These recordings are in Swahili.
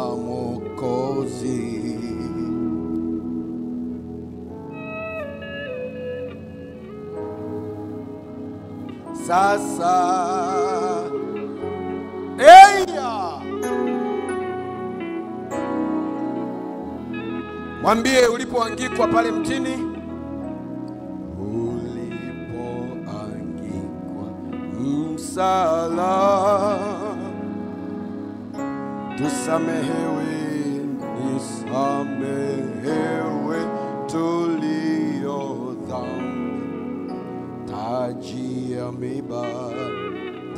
Mwokozi. Sasa eya, mwambie ulipoangikwa pale mtini, ulipoangikwa msala, tusamehewe, nisamehewe tulio dhambi, taji ya miba,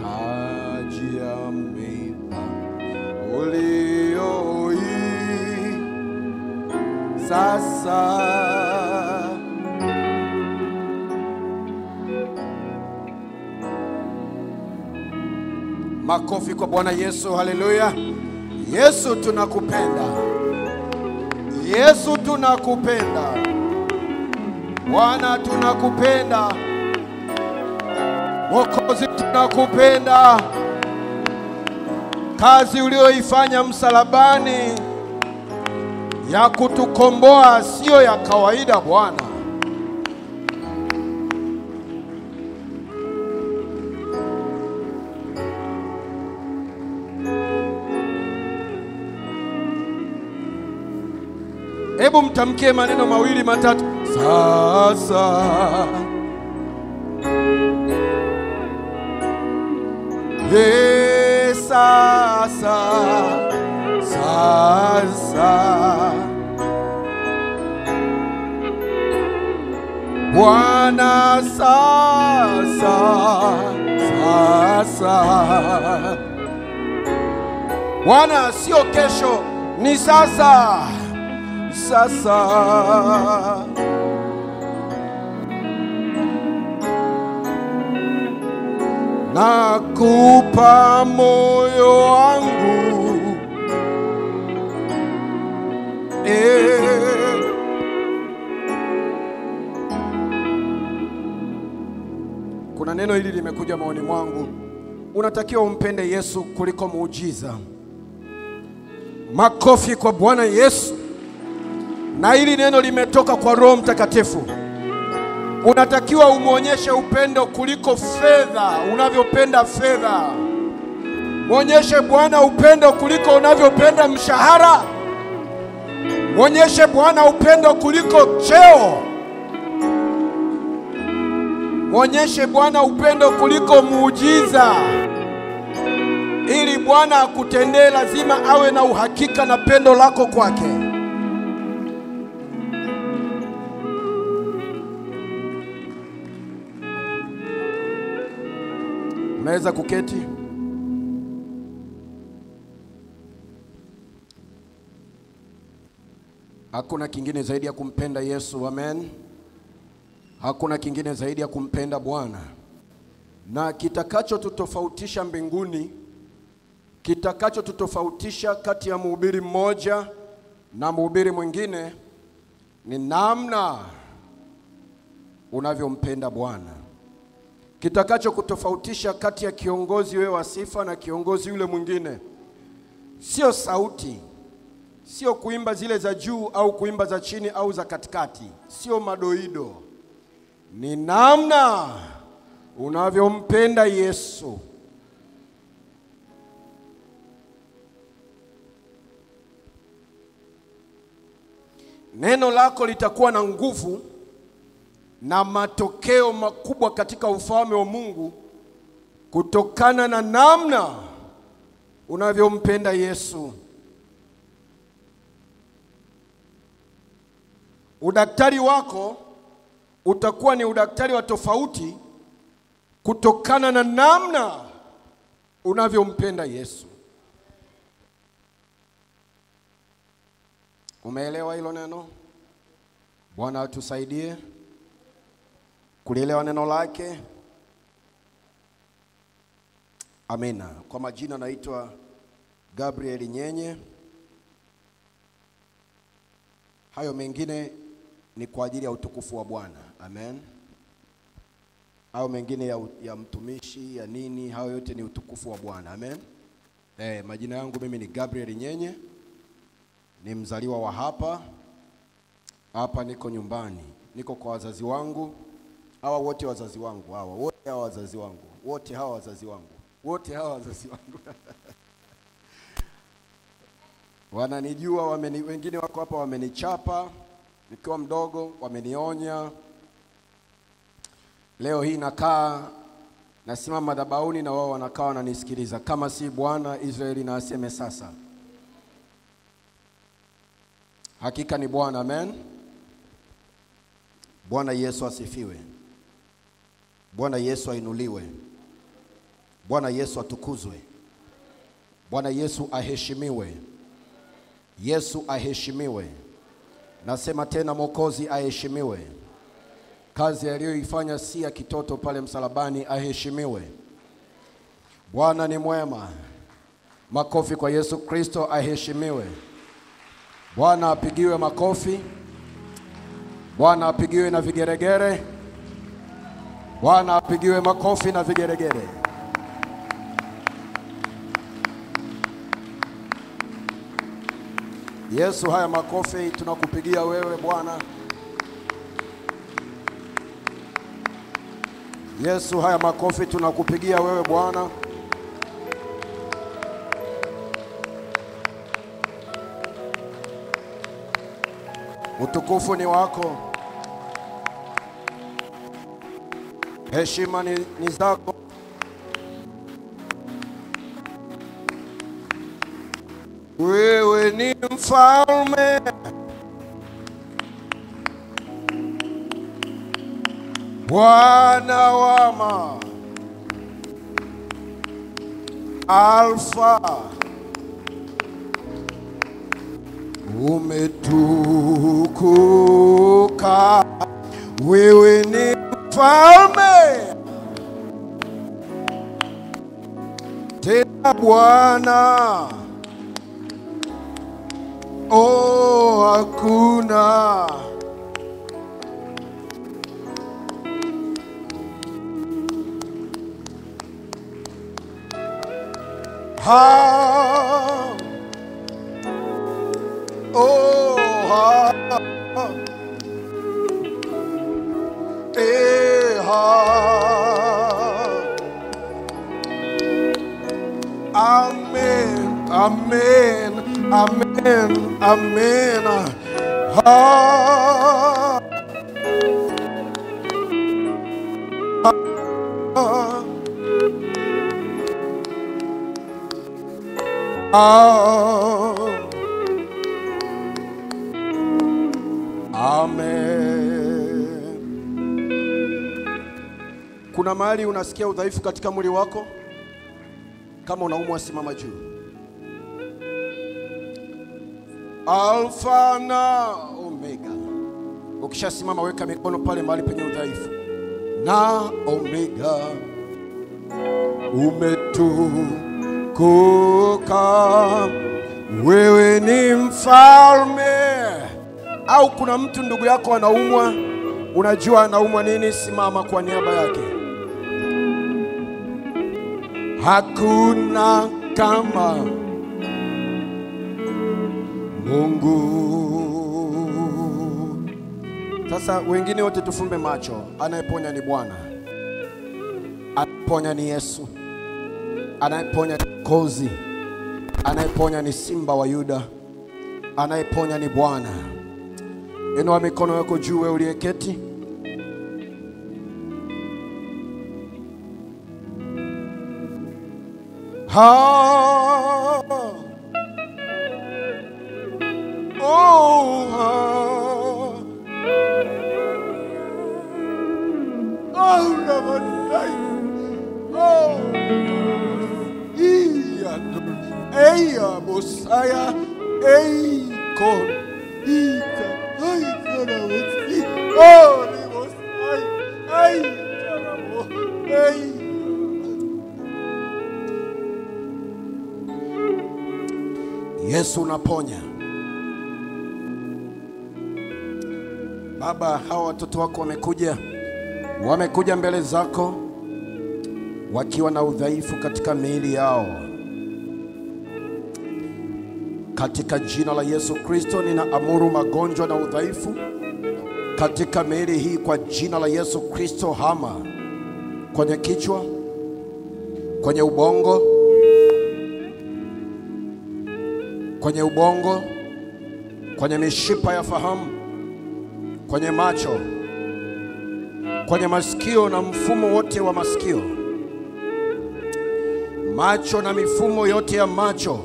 taji ya miba ulioi sasa. Makofi kwa Bwana Yesu, haleluya. Yesu tunakupenda, Yesu tunakupenda, Bwana tunakupenda, Mwokozi tunakupenda. Kazi ulioifanya msalabani ya kutukomboa sio ya kawaida Bwana. Hebu mtamkie maneno mawili matatu. Sasa he, sasa, sasa Bwana, sasa, sasa Bwana, sio kesho, ni sasa, sasa. Nakupa moyo wangu, Kuna neno hili limekuja maoni mwangu. Unatakiwa umpende Yesu kuliko muujiza. Makofi kwa Bwana Yesu. Na hili neno limetoka kwa Roho Mtakatifu. Unatakiwa umuonyeshe upendo kuliko fedha, unavyopenda fedha. Muonyeshe Bwana upendo kuliko unavyopenda mshahara. Muonyeshe Bwana upendo kuliko cheo. Muonyeshe Bwana upendo kuliko muujiza. Ili Bwana akutendee lazima awe na uhakika na pendo lako kwake. Unaweza kuketi. Hakuna kingine zaidi ya kumpenda Yesu, amen. Hakuna kingine zaidi ya kumpenda Bwana. Na kitakacho tutofautisha mbinguni, kitakacho tutofautisha kati ya mhubiri mmoja na mhubiri mwingine ni namna unavyompenda Bwana. Kitakacho kutofautisha kati ya kiongozi wewe wa sifa na kiongozi yule mwingine sio sauti, sio kuimba zile za juu au kuimba za chini au za katikati, sio madoido, ni namna unavyompenda Yesu. Neno lako litakuwa na nguvu na matokeo makubwa katika ufalme wa Mungu kutokana na namna unavyompenda Yesu. Udaktari wako utakuwa ni udaktari wa tofauti kutokana na namna unavyompenda Yesu. Umeelewa hilo neno? Bwana atusaidie kulielewa neno lake. Amina. Kwa majina naitwa Gabriel Nyenye. Hayo mengine ni kwa ajili ya utukufu wa Bwana. Amen. Hayo mengine ya mtumishi, ya nini, hayo yote ni utukufu wa Bwana. Amen. Majina yangu mimi ni Gabriel Nyenye. Ni mzaliwa wa hapa. Hapa niko nyumbani, niko kwa wazazi wangu. Hawa wote wazazi wangu, hawa wote hawa wazazi wangu, wote hawa wazazi wangu, wote hawa wazazi wangu. Wananijua, wengine wako hapa wamenichapa nikiwa mdogo, wamenionya. Leo hii nakaa nasimama madhabahuni na wao wanakaa wananisikiliza. Kama si Bwana, Israeli na aseme sasa. Hakika ni Bwana, amen. Bwana Yesu asifiwe. Bwana Yesu ainuliwe. Bwana Yesu atukuzwe. Bwana Yesu aheshimiwe. Yesu aheshimiwe. Nasema tena, Mwokozi aheshimiwe. Kazi aliyoifanya si ya kitoto pale msalabani, aheshimiwe. Bwana ni mwema. Makofi kwa Yesu Kristo, aheshimiwe. Bwana apigiwe makofi. Bwana apigiwe na vigeregere. Bwana apigiwe makofi na vigeregere. Yesu, haya makofi tunakupigia wewe Bwana. Yesu, haya makofi tunakupigia wewe Bwana. Utukufu ni wako. Heshima ni zako. Wewe ni mfalme, Bwana wa Alfa, umetukuka. Wewe ni mfalme tena Bwana, oh hakuna ha, oh ha, eh ha. Amen, amen, amen, amen. Ha, ha, ha. Amen. Kuna mahali unasikia udhaifu katika mwili wako? Kama unaumwa, simama juu. Alfa na Omega. Ukishasimama weka mikono pale mahali penye udhaifu. Na Omega, umetukuka, wewe ni mfalme. Au kuna mtu ndugu yako anaumwa, unajua anaumwa nini, simama kwa niaba yake. Hakuna kama Mungu. Sasa wengine wote tufumbe macho. Anayeponya ni Bwana. Anayeponya ni Yesu. Anayeponya ni Kozi. Anayeponya ni Simba wa Yuda. Anayeponya ni Bwana. Inua mikono yako juu wewe uliyeketi. Ha, oh, ha. Oh, oh, Eya, Mosiah, Ei, Kon, Ika, Ai, Karawosi, Oh, Mosiah, Ai, Karamo, Ei. Yesu unaponya. Baba, hawa watoto wako wamekuja mbele zako wakiwa na udhaifu katika miili yao. Katika jina la Yesu Kristo ninaamuru magonjwa na udhaifu katika miili hii kwa jina la Yesu Kristo, hama kwenye kichwa, kwenye ubongo, kwenye ubongo, kwenye mishipa ya fahamu, kwenye macho, kwenye masikio na mfumo wote wa masikio, macho na mifumo yote ya macho,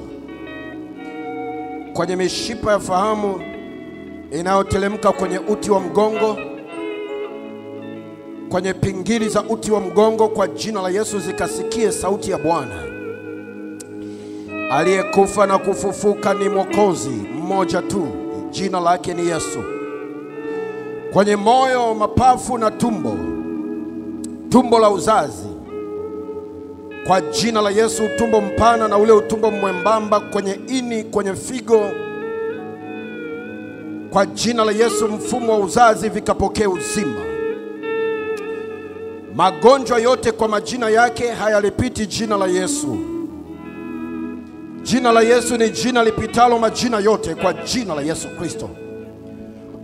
kwenye mishipa ya fahamu inayotelemka kwenye uti wa mgongo, kwenye pingili za uti wa mgongo, kwa jina la Yesu zikasikie sauti ya Bwana. Aliyekufa na kufufuka ni Mwokozi mmoja tu, jina lake ni Yesu. Kwenye moyo, mapafu na tumbo, tumbo la uzazi, kwa jina la Yesu, utumbo mpana na ule utumbo mwembamba, kwenye ini, kwenye figo, kwa jina la Yesu, mfumo wa uzazi vikapokee uzima. Magonjwa yote kwa majina yake hayalipiti jina la Yesu. Jina la Yesu ni jina lipitalo majina yote, kwa jina la Yesu Kristo.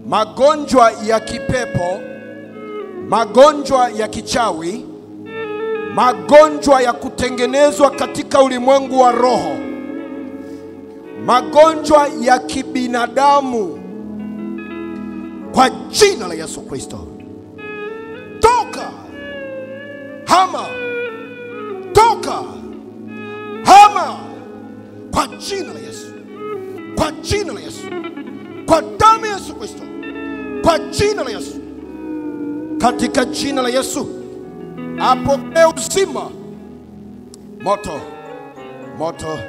Magonjwa ya kipepo, magonjwa ya kichawi, magonjwa ya kutengenezwa katika ulimwengu wa roho, magonjwa ya kibinadamu, kwa jina la Yesu Kristo, toka, hama, toka, hama, kwa jina la Yesu, kwa jina la Yesu, kwa damu ya Yesu Kristo, kwa jina la Yesu, katika jina la Yesu, apokee uzima. Moto, moto,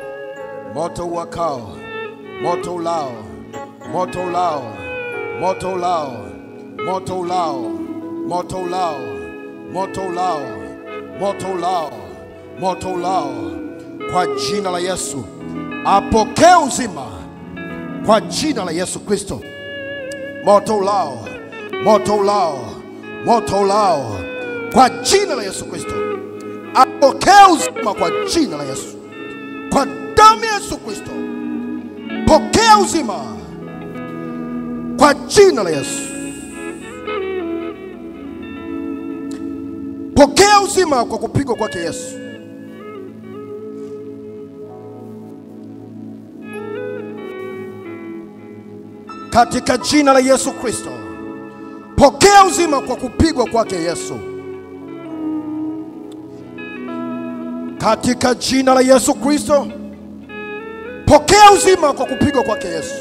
moto uwakao, moto ulao, moto ulao, moto ulao, moto ulao, moto ulao, moto ulao, moto ulao, moto ulao, kwa jina la Yesu, apokee uzima, kwa jina la Yesu Kristo. Moto ulao, moto ulao, moto ulao, kwa jina la Yesu Kristo, apokee uzima kwa jina la Yesu, kwa damu ya Yesu Kristo, pokea uzima kwa jina la Yesu, pokea uzima kwa kupigwa kwake Yesu. Katika jina la Yesu Kristo, pokea uzima kwa kupigwa kwake Yesu. Katika jina la Yesu Kristo, pokea uzima kwa kupigwa kwake Yesu.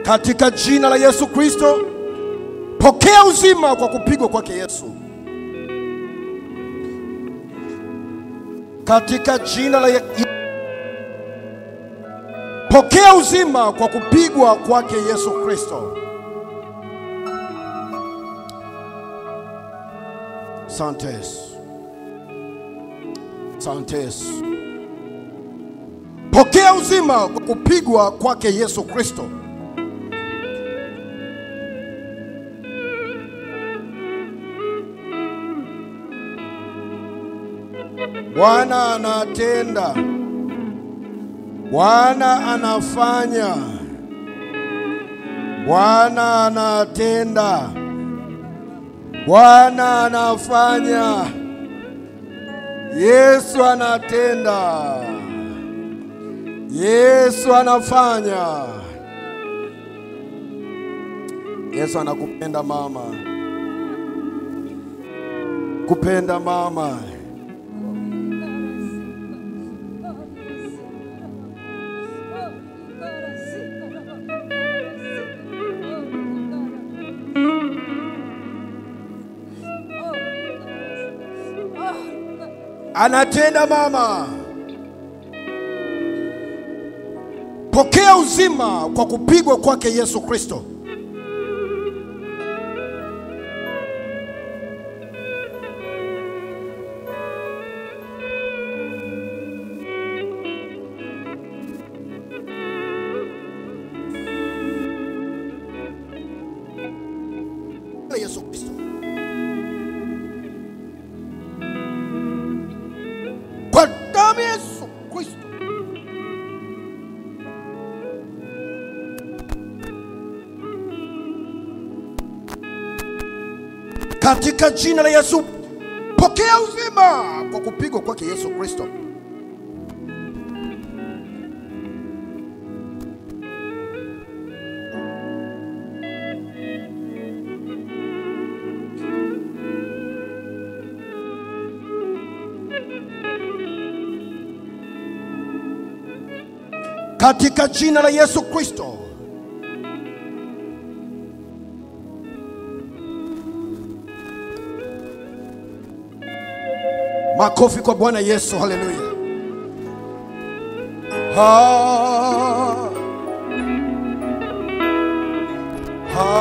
Katika jina la Yesu Kristo, pokea uzima kwa kupigwa kwake Yesu. Katika jina la Yesu, pokea uzima kwa kupigwa kwake Yesu Kristo. Asante Yesu. Asante Yesu. Pokea uzima kwa kupigwa kwake Yesu Kristo. Bwana anatenda. Bwana anafanya. Bwana anatenda. Bwana anafanya. Yesu anatenda. Yesu anafanya. Yesu anakupenda mama. Kupenda mama. Anatenda mama. Pokea uzima kwa kupigwa kwake Yesu Kristo. Yesu Kristo. Katika jina la Yesu, pokea uzima kwa kupigwa kwake Yesu Kristo. Katika jina la Yesu Kristo. Makofi kwa Bwana Yesu, haleluya. Ha, ha,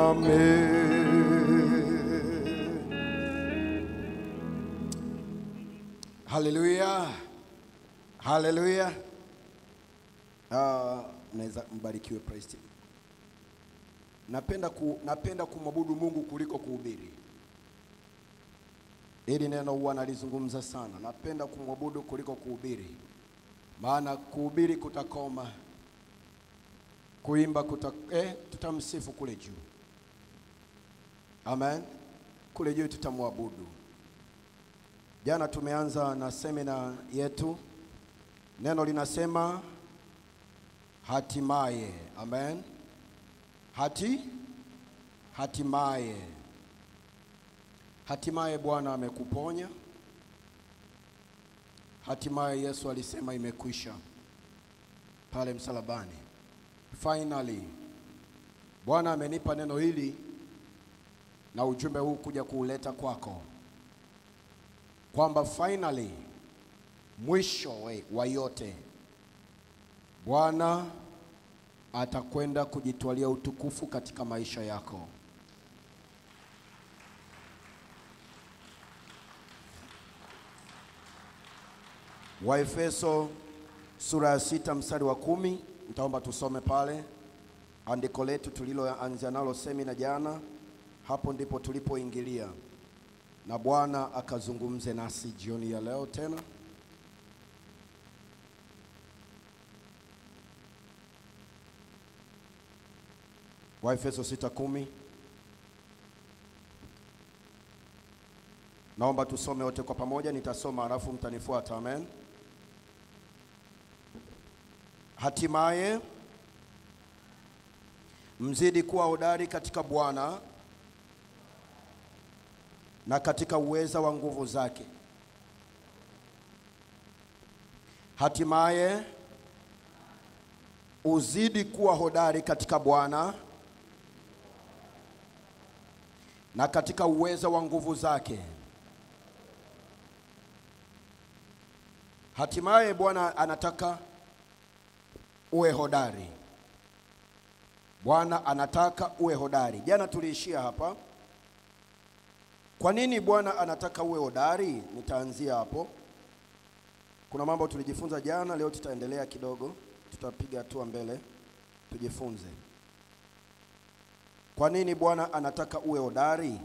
amen. Haleluya, haleluya. Naweza mbarikiwe, praise team. Napenda kumwabudu Mungu kuliko kuhubiri. Hili neno huwa nalizungumza sana. Napenda kumwabudu kuliko kuhubiri. Maana kuhubiri kutakoma. Kuimba tutamsifu kule juu. Amen. Kule juu tutamwabudu. Jana tumeanza na semina yetu. Neno linasema hatimaye. Amen. Hatimaye. Hatimaye Bwana amekuponya. Hatimaye Yesu alisema imekwisha pale msalabani. Finally Bwana amenipa neno hili na ujumbe huu kuja kuuleta kwako, kwamba finally, mwisho wa yote, Bwana atakwenda kujitwalia utukufu katika maisha yako. Waefeso sura ya 6 mstari wa 10, nitaomba tusome pale andiko letu tuliloanza nalo semina jana. Hapo ndipo tulipoingilia, na Bwana akazungumze nasi jioni ya leo tena. Waefeso 6:10. Naomba tusome wote kwa pamoja, nitasoma alafu mtanifuata. Amen. Hatimaye mzidi kuwa hodari katika Bwana na katika uweza wa nguvu zake. Hatimaye uzidi kuwa hodari katika Bwana na katika uweza wa nguvu zake. Hatimaye Bwana anataka uwe hodari. Bwana anataka uwe hodari. Jana tuliishia hapa. Kwa nini Bwana anataka uwe hodari? Nitaanzia hapo. Kuna mambo tulijifunza jana, leo tutaendelea kidogo, tutapiga hatua mbele tujifunze. Kwa nini Bwana anataka uwe hodari?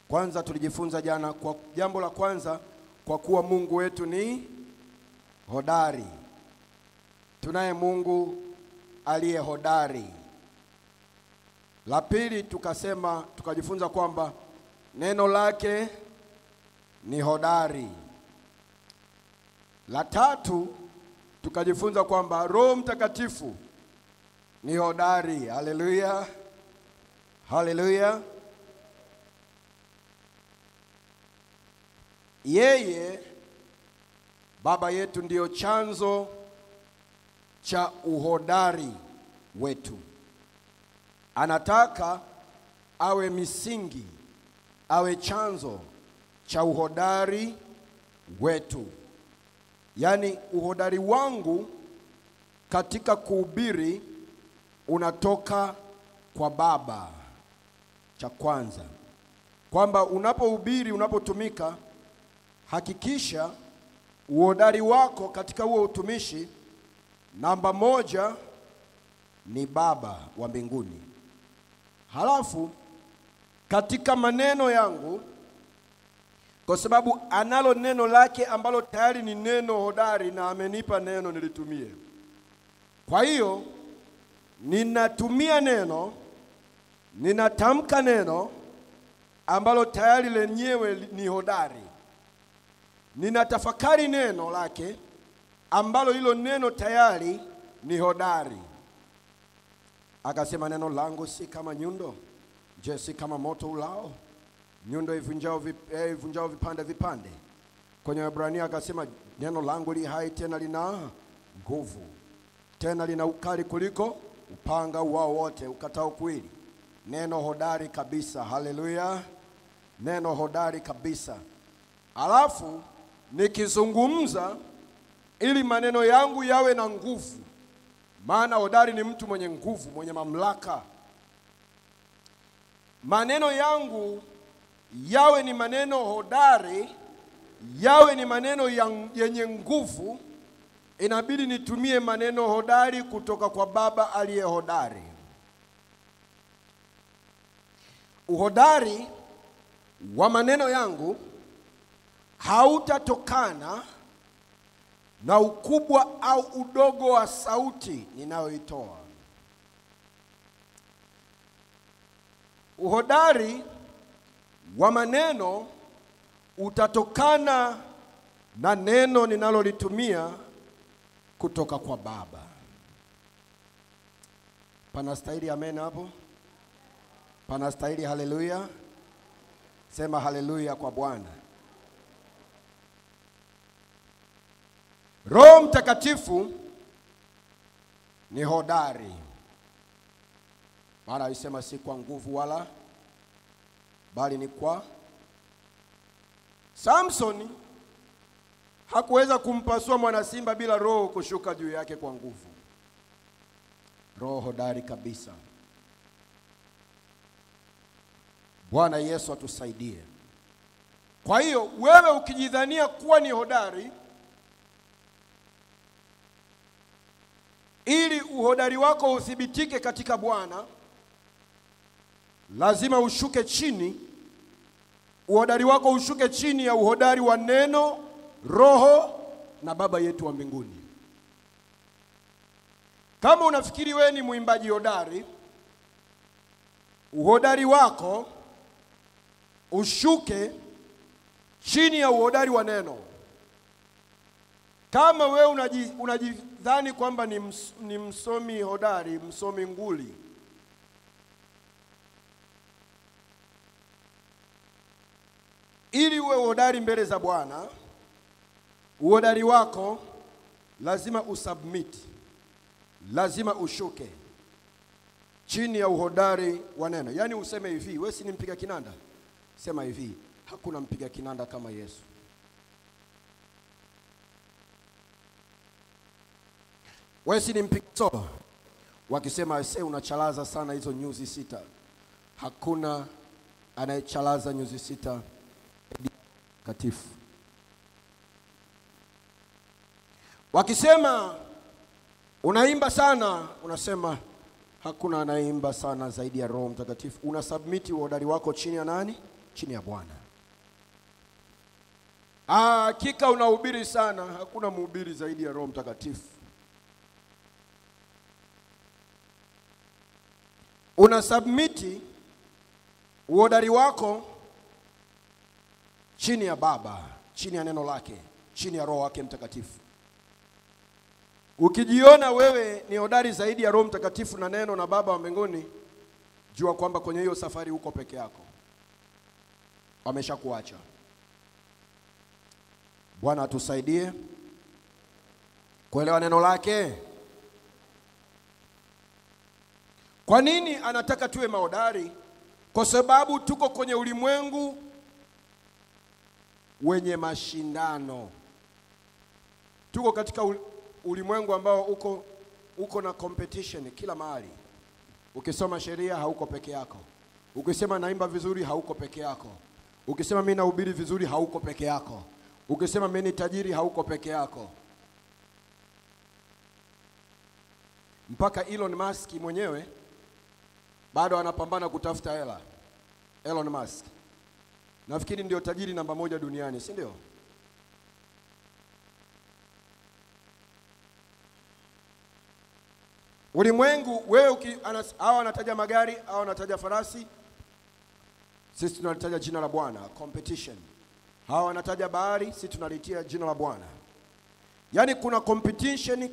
Kwanza tulijifunza jana, kwa jambo la kwanza, kwa kuwa Mungu wetu ni hodari. Tunaye Mungu aliye hodari. La pili tukasema, tukajifunza kwamba neno lake ni hodari. La tatu tukajifunza kwamba Roho Mtakatifu ni hodari. Haleluya. Haleluya. Yeye Baba yetu ndiyo chanzo cha uhodari wetu. Anataka awe misingi, awe chanzo cha uhodari wetu. Yaani uhodari wangu katika kuhubiri unatoka kwa Baba. Cha kwanza, kwamba unapohubiri, unapotumika, hakikisha uhodari wako katika huo utumishi namba moja ni Baba wa mbinguni. Halafu katika maneno yangu, kwa sababu analo neno lake ambalo tayari ni neno hodari na amenipa neno nilitumie. Kwa hiyo ninatumia neno, ninatamka neno ambalo tayari lenyewe ni hodari. Ninatafakari neno lake ambalo hilo neno tayari ni hodari. Akasema neno langu si kama nyundo, je, si kama moto ulao, nyundo ivunjao vipande vipande. Kwenye Waebrania akasema neno langu li hai tena lina nguvu, tena lina ukali kuliko upanga wao wote ukatao kuwili. Neno hodari kabisa. Haleluya. Neno hodari kabisa. Alafu nikizungumza ili maneno yangu yawe na nguvu. Maana hodari ni mtu mwenye nguvu, mwenye mamlaka. Maneno yangu yawe ni maneno hodari, yawe ni maneno yenye nguvu. Inabidi nitumie maneno hodari kutoka kwa Baba aliye hodari. Uhodari wa maneno yangu hautatokana na ukubwa au udogo wa sauti ninayoitoa. Uhodari wa maneno utatokana na neno ninalolitumia kutoka kwa Baba. Panastahili amen hapo? Panastahili haleluya? Sema haleluya kwa Bwana. Roho Mtakatifu ni hodari. Maana alisema si kwa nguvu wala bali ni kwa. Samson hakuweza kumpasua mwana simba bila roho kushuka juu yake kwa nguvu. Roho hodari kabisa. Bwana Yesu atusaidie. Kwa hiyo wewe ukijidhania kuwa ni hodari, ili uhodari wako uthibitike katika Bwana, lazima ushuke chini. Uhodari wako ushuke chini ya uhodari wa neno, Roho na Baba yetu wa mbinguni. Kama unafikiri wewe ni mwimbaji hodari, uhodari wako ushuke chini ya uhodari wa neno. Kama wewe unajidhani kwamba ni msomi hodari, msomi nguli, ili uwe hodari mbele za Bwana, uhodari wako lazima usubmit, lazima ushuke chini ya uhodari wa neno. Yaani useme hivi, wewe si ni mpiga kinanda? Sema hivi, hakuna mpiga kinanda kama Yesu. Wewe si ni mpiga solo? Wakisema ese unachalaza sana hizo nyuzi 6. Hakuna anayechalaza nyuzi 6 takatifu. Wakisema unaimba sana, unasema hakuna anaimba sana zaidi ya Roho Mtakatifu. Unasubmit uhodari wako chini ya nani? Chini ya Bwana. Hakika unahubiri sana, hakuna mhubiri zaidi ya Roho Mtakatifu. Unasubmit uhodari wako chini ya Baba, chini ya neno lake, chini ya Roho wake Mtakatifu. Ukijiona wewe ni hodari zaidi ya Roho Mtakatifu na neno na Baba wa mbinguni, jua kwamba kwenye hiyo safari uko peke yako. Wameshakuacha. Bwana atusaidie kuelewa neno lake. Kwa nini anataka tuwe mahodari? Kwa sababu tuko kwenye ulimwengu wenye mashindano. Tuko katika ulimwengu ambao uko na competition kila mahali. Ukisoma sheria hauko peke yako. Ukisema naimba vizuri hauko peke yako. Ukisema mimi nahubiri vizuri hauko peke yako. Ukisema mimi ni tajiri hauko peke yako. Mpaka Elon Musk mwenyewe bado anapambana kutafuta hela. Elon Musk nafikiri ndio tajiri namba 1 duniani, si ndio? Ulimwengu wewe, hawa wanataja magari, hawa wanataja farasi, sisi tunalitaja jina la Bwana, competition. Hawa wanataja bahari, sisi tunalitia jina la Bwana. Yaani kuna competition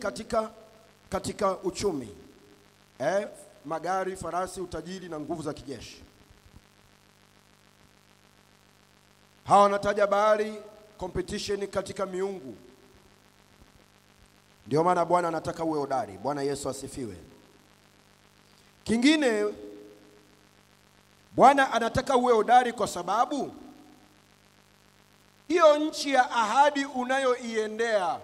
katika uchumi. Magari, farasi, utajiri na nguvu za kijeshi. Hawa wanataja bahari, competition katika miungu. Ndio maana Bwana anataka uwe hodari. Bwana Yesu asifiwe. Kingine, Bwana anataka uwe hodari kwa sababu hiyo nchi ya ahadi unayoiendea,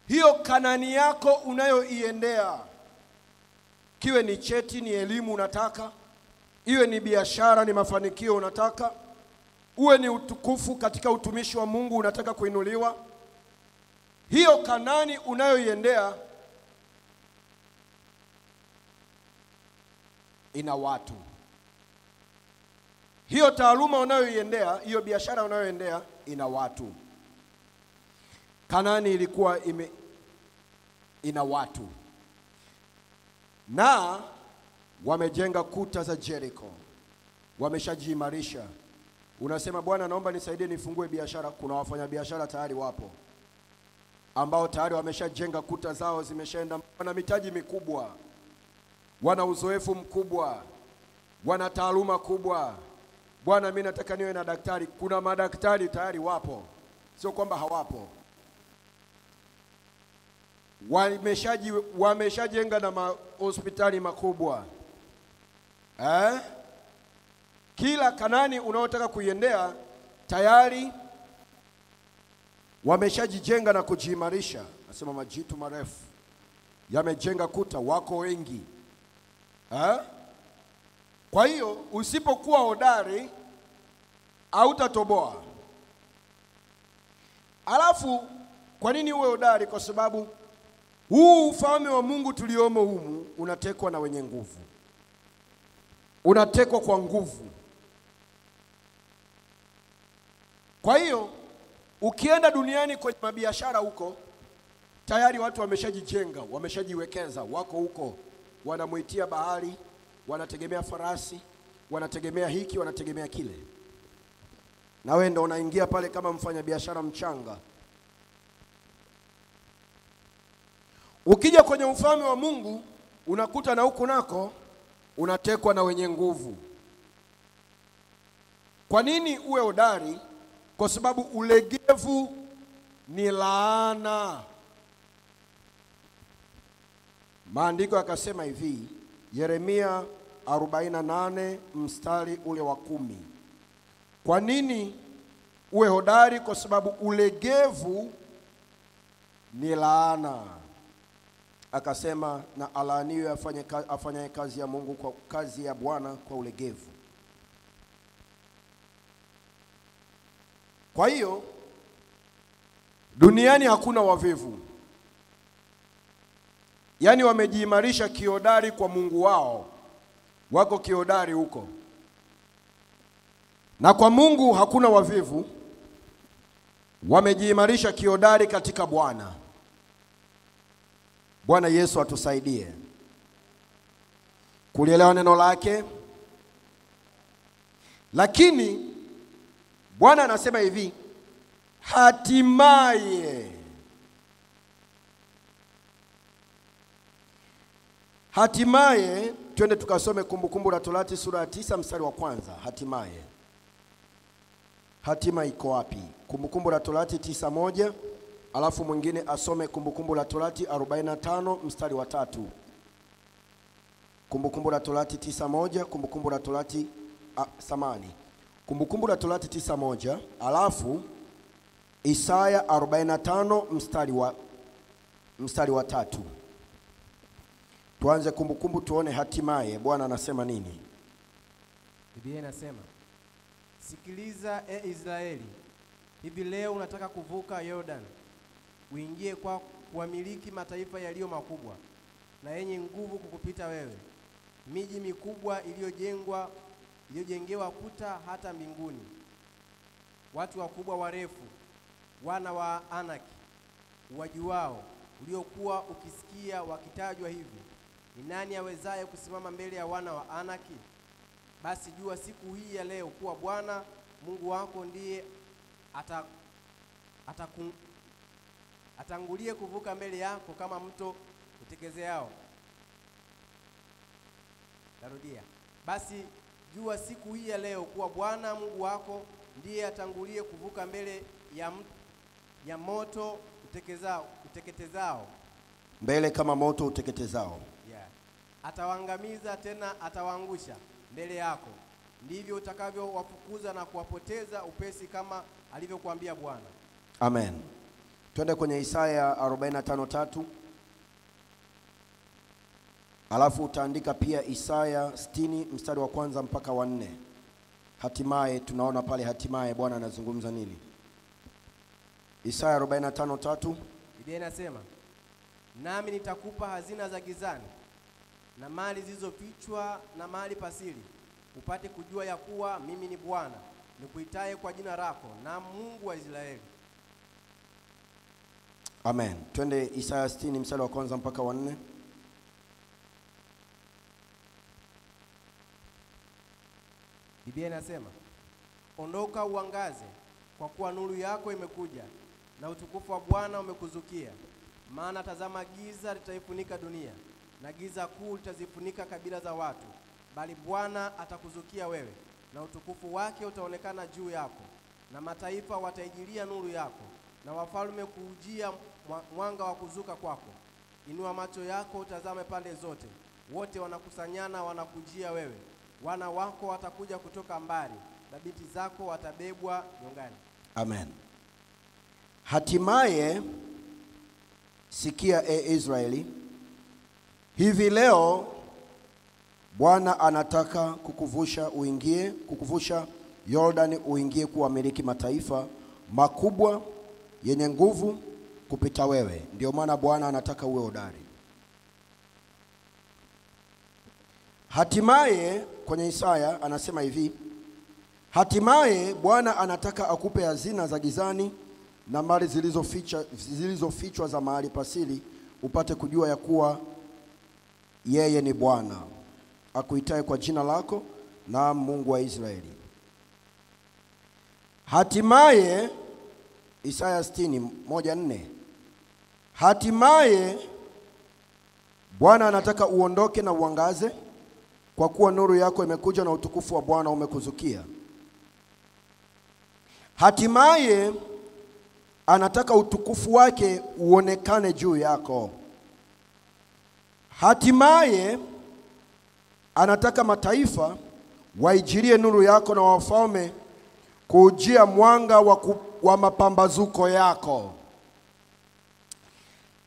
hiyo Kanani yako unayoiendea, kiwe ni cheti, ni elimu unataka, iwe ni biashara, ni mafanikio unataka, uwe ni utukufu katika utumishi wa Mungu unataka kuinuliwa, hiyo Kanani unayoiendea ina watu. Hiyo taaluma unayoiendea, hiyo biashara unayoendea ina watu. Kanani ilikuwa ina watu. Na wamejenga kuta za Jericho. Wameshajiimarisha. Unasema Bwana naomba nisaidie nifungue biashara. Kuna wafanyabiashara tayari wapo, ambao tayari wameshajenga kuta zao, zimeshaenda, wana mitaji mikubwa, wana uzoefu mkubwa, wana taaluma kubwa. Bwana mimi nataka niwe na daktari. Kuna madaktari tayari wapo, sio kwamba hawapo. Wameshajenga na mahospitali makubwa. Kila Kanani unaotaka kuiendea tayari wameshajijenga na kujiimarisha. Nasema majitu marefu yamejenga kuta, wako wengi. Kwa hiyo usipokuwa hodari hautatoboa. Alafu kwa nini uwe hodari? Kwa sababu huu ufalme wa Mungu tuliomo humu unatekwa na wenye nguvu. Unatekwa kwa nguvu. Kwa hiyo ukienda duniani kwenye mabiashara huko, tayari watu wameshajijenga, wameshajiwekeza, wako huko, wanamuitia bahari, wanategemea farasi, wanategemea hiki, wanategemea kile. Na wewe ndo unaingia pale kama mfanyabiashara mchanga. Ukija kwenye ufalme wa Mungu unakuta na huko nako unatekwa na wenye nguvu. Kwa nini uwe hodari? Kwa sababu ulegevu ni laana. Maandiko yakasema hivi, Yeremia 48 mstari ule wa 10. Kwa nini uwe hodari? Kwa sababu ulegevu ni laana. Akasema na alaaniwe afanyaye kazi ya Mungu kwa kazi ya Bwana kwa ulegevu. Kwa hiyo duniani hakuna wavivu. Yaani wamejiimarisha kihodari kwa Mungu wao. Wako kihodari huko. Na kwa Mungu hakuna wavivu. Wamejiimarisha kihodari katika Bwana. Bwana Yesu atusaidie kulielewa neno lake. Lakini Bwana anasema hivi, hatimaye, hatimaye, twende tukasome Kumbukumbu la Torati sura ya 9 mstari wa 1. Hatimaye. Hatima iko wapi? Kumbukumbu la Torati 9:1, alafu mwingine asome Kumbukumbu la Torati 45 mstari wa 3. Kumbukumbu la Torati 9:1, Kumbukumbu la Torati samani. Kumbukumbu la Torati 9:1, alafu Isaya 45 mstari wa 3. Tuanze kumbukumbu tuone hatimaye Bwana anasema nini. Biblia inasema, sikiliza e Israeli, hivi leo unataka kuvuka Yordan, uingie kwa kuwamiliki mataifa yaliyo makubwa na yenye nguvu kukupita wewe, miji mikubwa iliyojengewa kuta hata mbinguni, watu wakubwa warefu, wana wa Anaki wajuao uliokuwa ukisikia wakitajwa hivi, ni nani awezaye kusimama mbele ya wana wa Anaki? Basi jua siku hii ya leo kuwa Bwana Mungu wako ndiye atangulie kuvuka mbele yako kama mto utekezeao. Narudia. Basi jua siku hii ya leo kuwa Bwana Mungu wako ndiye atangulie kuvuka mbele ya moto uteketezao. Mbele kama moto uteketezao. Yeah. Atawaangamiza tena atawaangusha mbele yako. Ndivyo utakavyowafukuza na kuwapoteza upesi kama alivyokuambia Bwana. Amen. Twende kwenye Isaya 45:3. Alafu utaandika pia Isaya 60 mstari wa 1 mpaka wa 4. Hatimaye tunaona pale hatimaye Bwana anazungumza nini. Isaya 45:3. Biblia inasema, nami nitakupa hazina za gizani na mali zilizofichwa na mali pasili, upate kujua ya kuwa mimi ni Bwana nikuitaye kwa jina lako, na Mungu wa Israeli. Amen. Twende Isaya 60 mstari wa 1 mpaka wa 4. Biblia inasema, ondoka uangaze, kwa kuwa nuru yako imekuja na utukufu wa Bwana umekuzukia. Maana tazama, giza litaifunika dunia na giza kuu litazifunika kabila za watu, bali Bwana atakuzukia wewe na utukufu wake utaonekana juu yako, na mataifa wataijilia nuru yako, na wafalme kuujia mwanga wa kuzuka kwako. Inua macho yako utazame pande zote, wote wanakusanyana wanakujia wewe. Wana wako watakuja kutoka mbali, na binti zako watabebwa nyongani. Amen. Hatimaye, sikia e Israeli, hivi leo Bwana anataka kukuvusha uingie, kukuvusha Yordani uingie kuwamiliki mataifa makubwa yenye nguvu kupita wewe. Ndio maana Bwana anataka uwe hodari. Hatimaye kwenye Isaya anasema hivi, hatimaye Bwana anataka akupe hazina za gizani na mali zilizofichwa za mahali pasili, upate kujua ya kuwa yeye ni Bwana akuitaye kwa jina lako, na Mungu wa Israeli. Hatimaye Isaya 60:1-4, hatimaye Bwana anataka uondoke na uangaze, kwa kuwa nuru yako imekuja na utukufu wa Bwana umekuzukia. Hatimaye anataka utukufu wake uonekane juu yako. Hatimaye anataka mataifa waijirie nuru yako na wafalme kujia mwanga wa mapambazuko yako.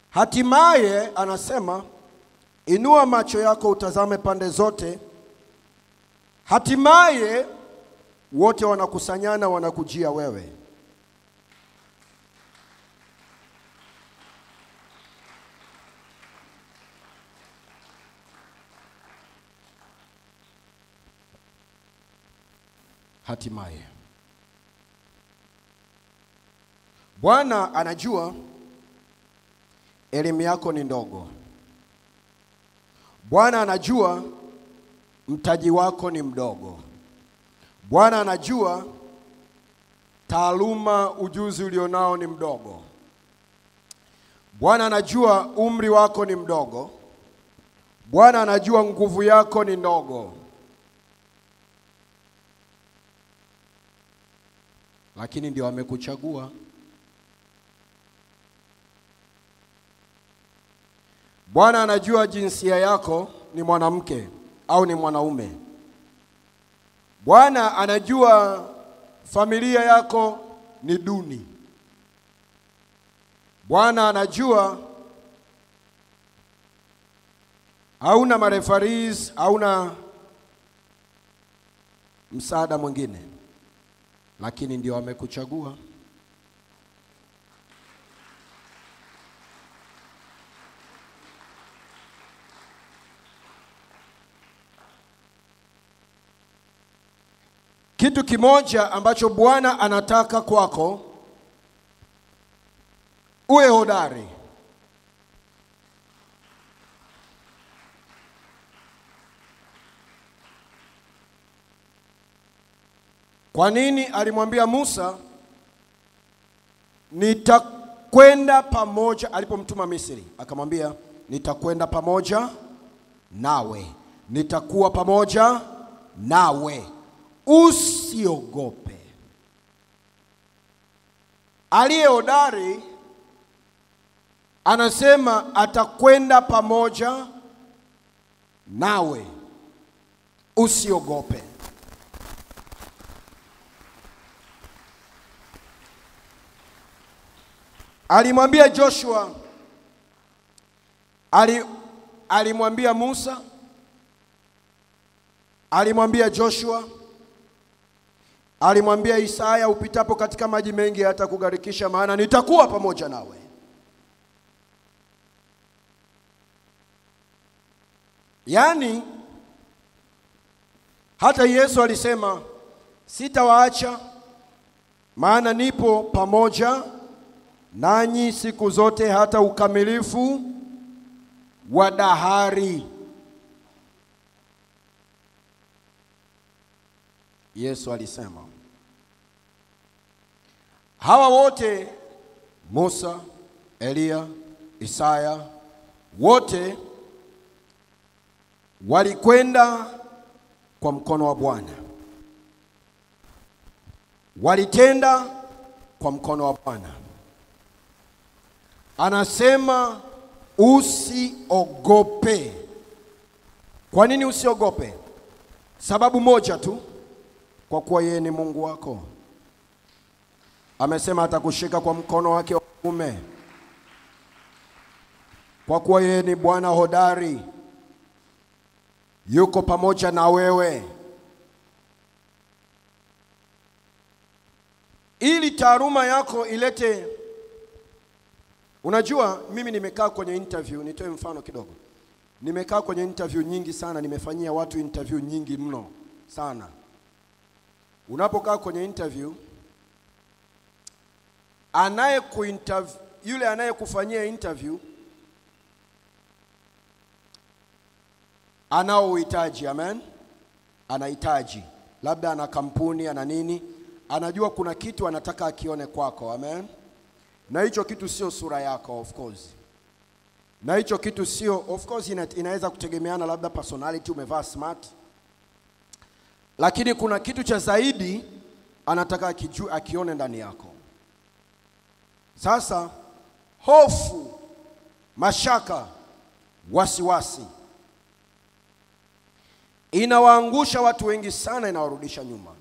Hatimaye anasema, inua macho yako utazame pande zote. Hatimaye wote wanakusanyana wanakujia wewe. Hatimaye Bwana anajua elimu yako ni ndogo. Bwana anajua mtaji wako ni mdogo. Bwana anajua taaluma, ujuzi ulionao ni mdogo. Bwana anajua umri wako ni mdogo. Bwana anajua nguvu yako ni ndogo. Lakini ndio amekuchagua. Bwana anajua jinsia yako ni mwanamke au ni mwanaume. Bwana anajua familia yako ni duni. Bwana anajua hauna marefaris, hauna msaada mwingine, lakini ndio amekuchagua. Kitu kimoja ambacho Bwana anataka kwako, uwe hodari. Kwa nini alimwambia Musa nitakwenda pamoja alipomtuma Misri? Akamwambia nitakwenda pamoja nawe, nitakuwa pamoja nawe, usiogope. Aliye hodari anasema atakwenda pamoja nawe, usiogope. Alimwambia Joshua, alimwambia Musa, alimwambia Joshua, alimwambia Isaya, upitapo katika maji mengi hayatakugharikisha, maana nitakuwa pamoja nawe. Yaani hata Yesu alisema sitawaacha, maana nipo pamoja nanyi siku zote hata ukamilifu wa dahari. Yesu alisema hawa wote, Musa, Elia, Isaya, wote walikwenda kwa mkono wa Bwana, walitenda kwa mkono wa Bwana. Anasema usiogope. Kwa nini usiogope? Sababu moja tu, kwa kuwa yeye ni Mungu wako. Amesema atakushika kwa mkono wake wa kuume. Kwa kuwa yeye ni Bwana hodari, yuko pamoja na wewe. Ili taaluma yako ilete. Unajua mimi nimekaa kwenye interview, nitoe mfano kidogo. Nimekaa kwenye interview nyingi sana, nimefanyia watu interview nyingi mno sana. Unapokaa kwenye interview, yule anayekufanyia interview anao uhitaji, amen? Anahitaji, labda ana kampuni, ana nini, anajua kuna kitu anataka akione kwako, amen? Na hicho kitu sio sura yako, of course. Na hicho kitu sio, of course inaweza kutegemeana labda personality, umevaa smart. Lakini kuna kitu cha zaidi anataka akione ndani yako. Sasa hofu, mashaka, wasiwasi inawaangusha watu wengi sana, inawarudisha nyuma.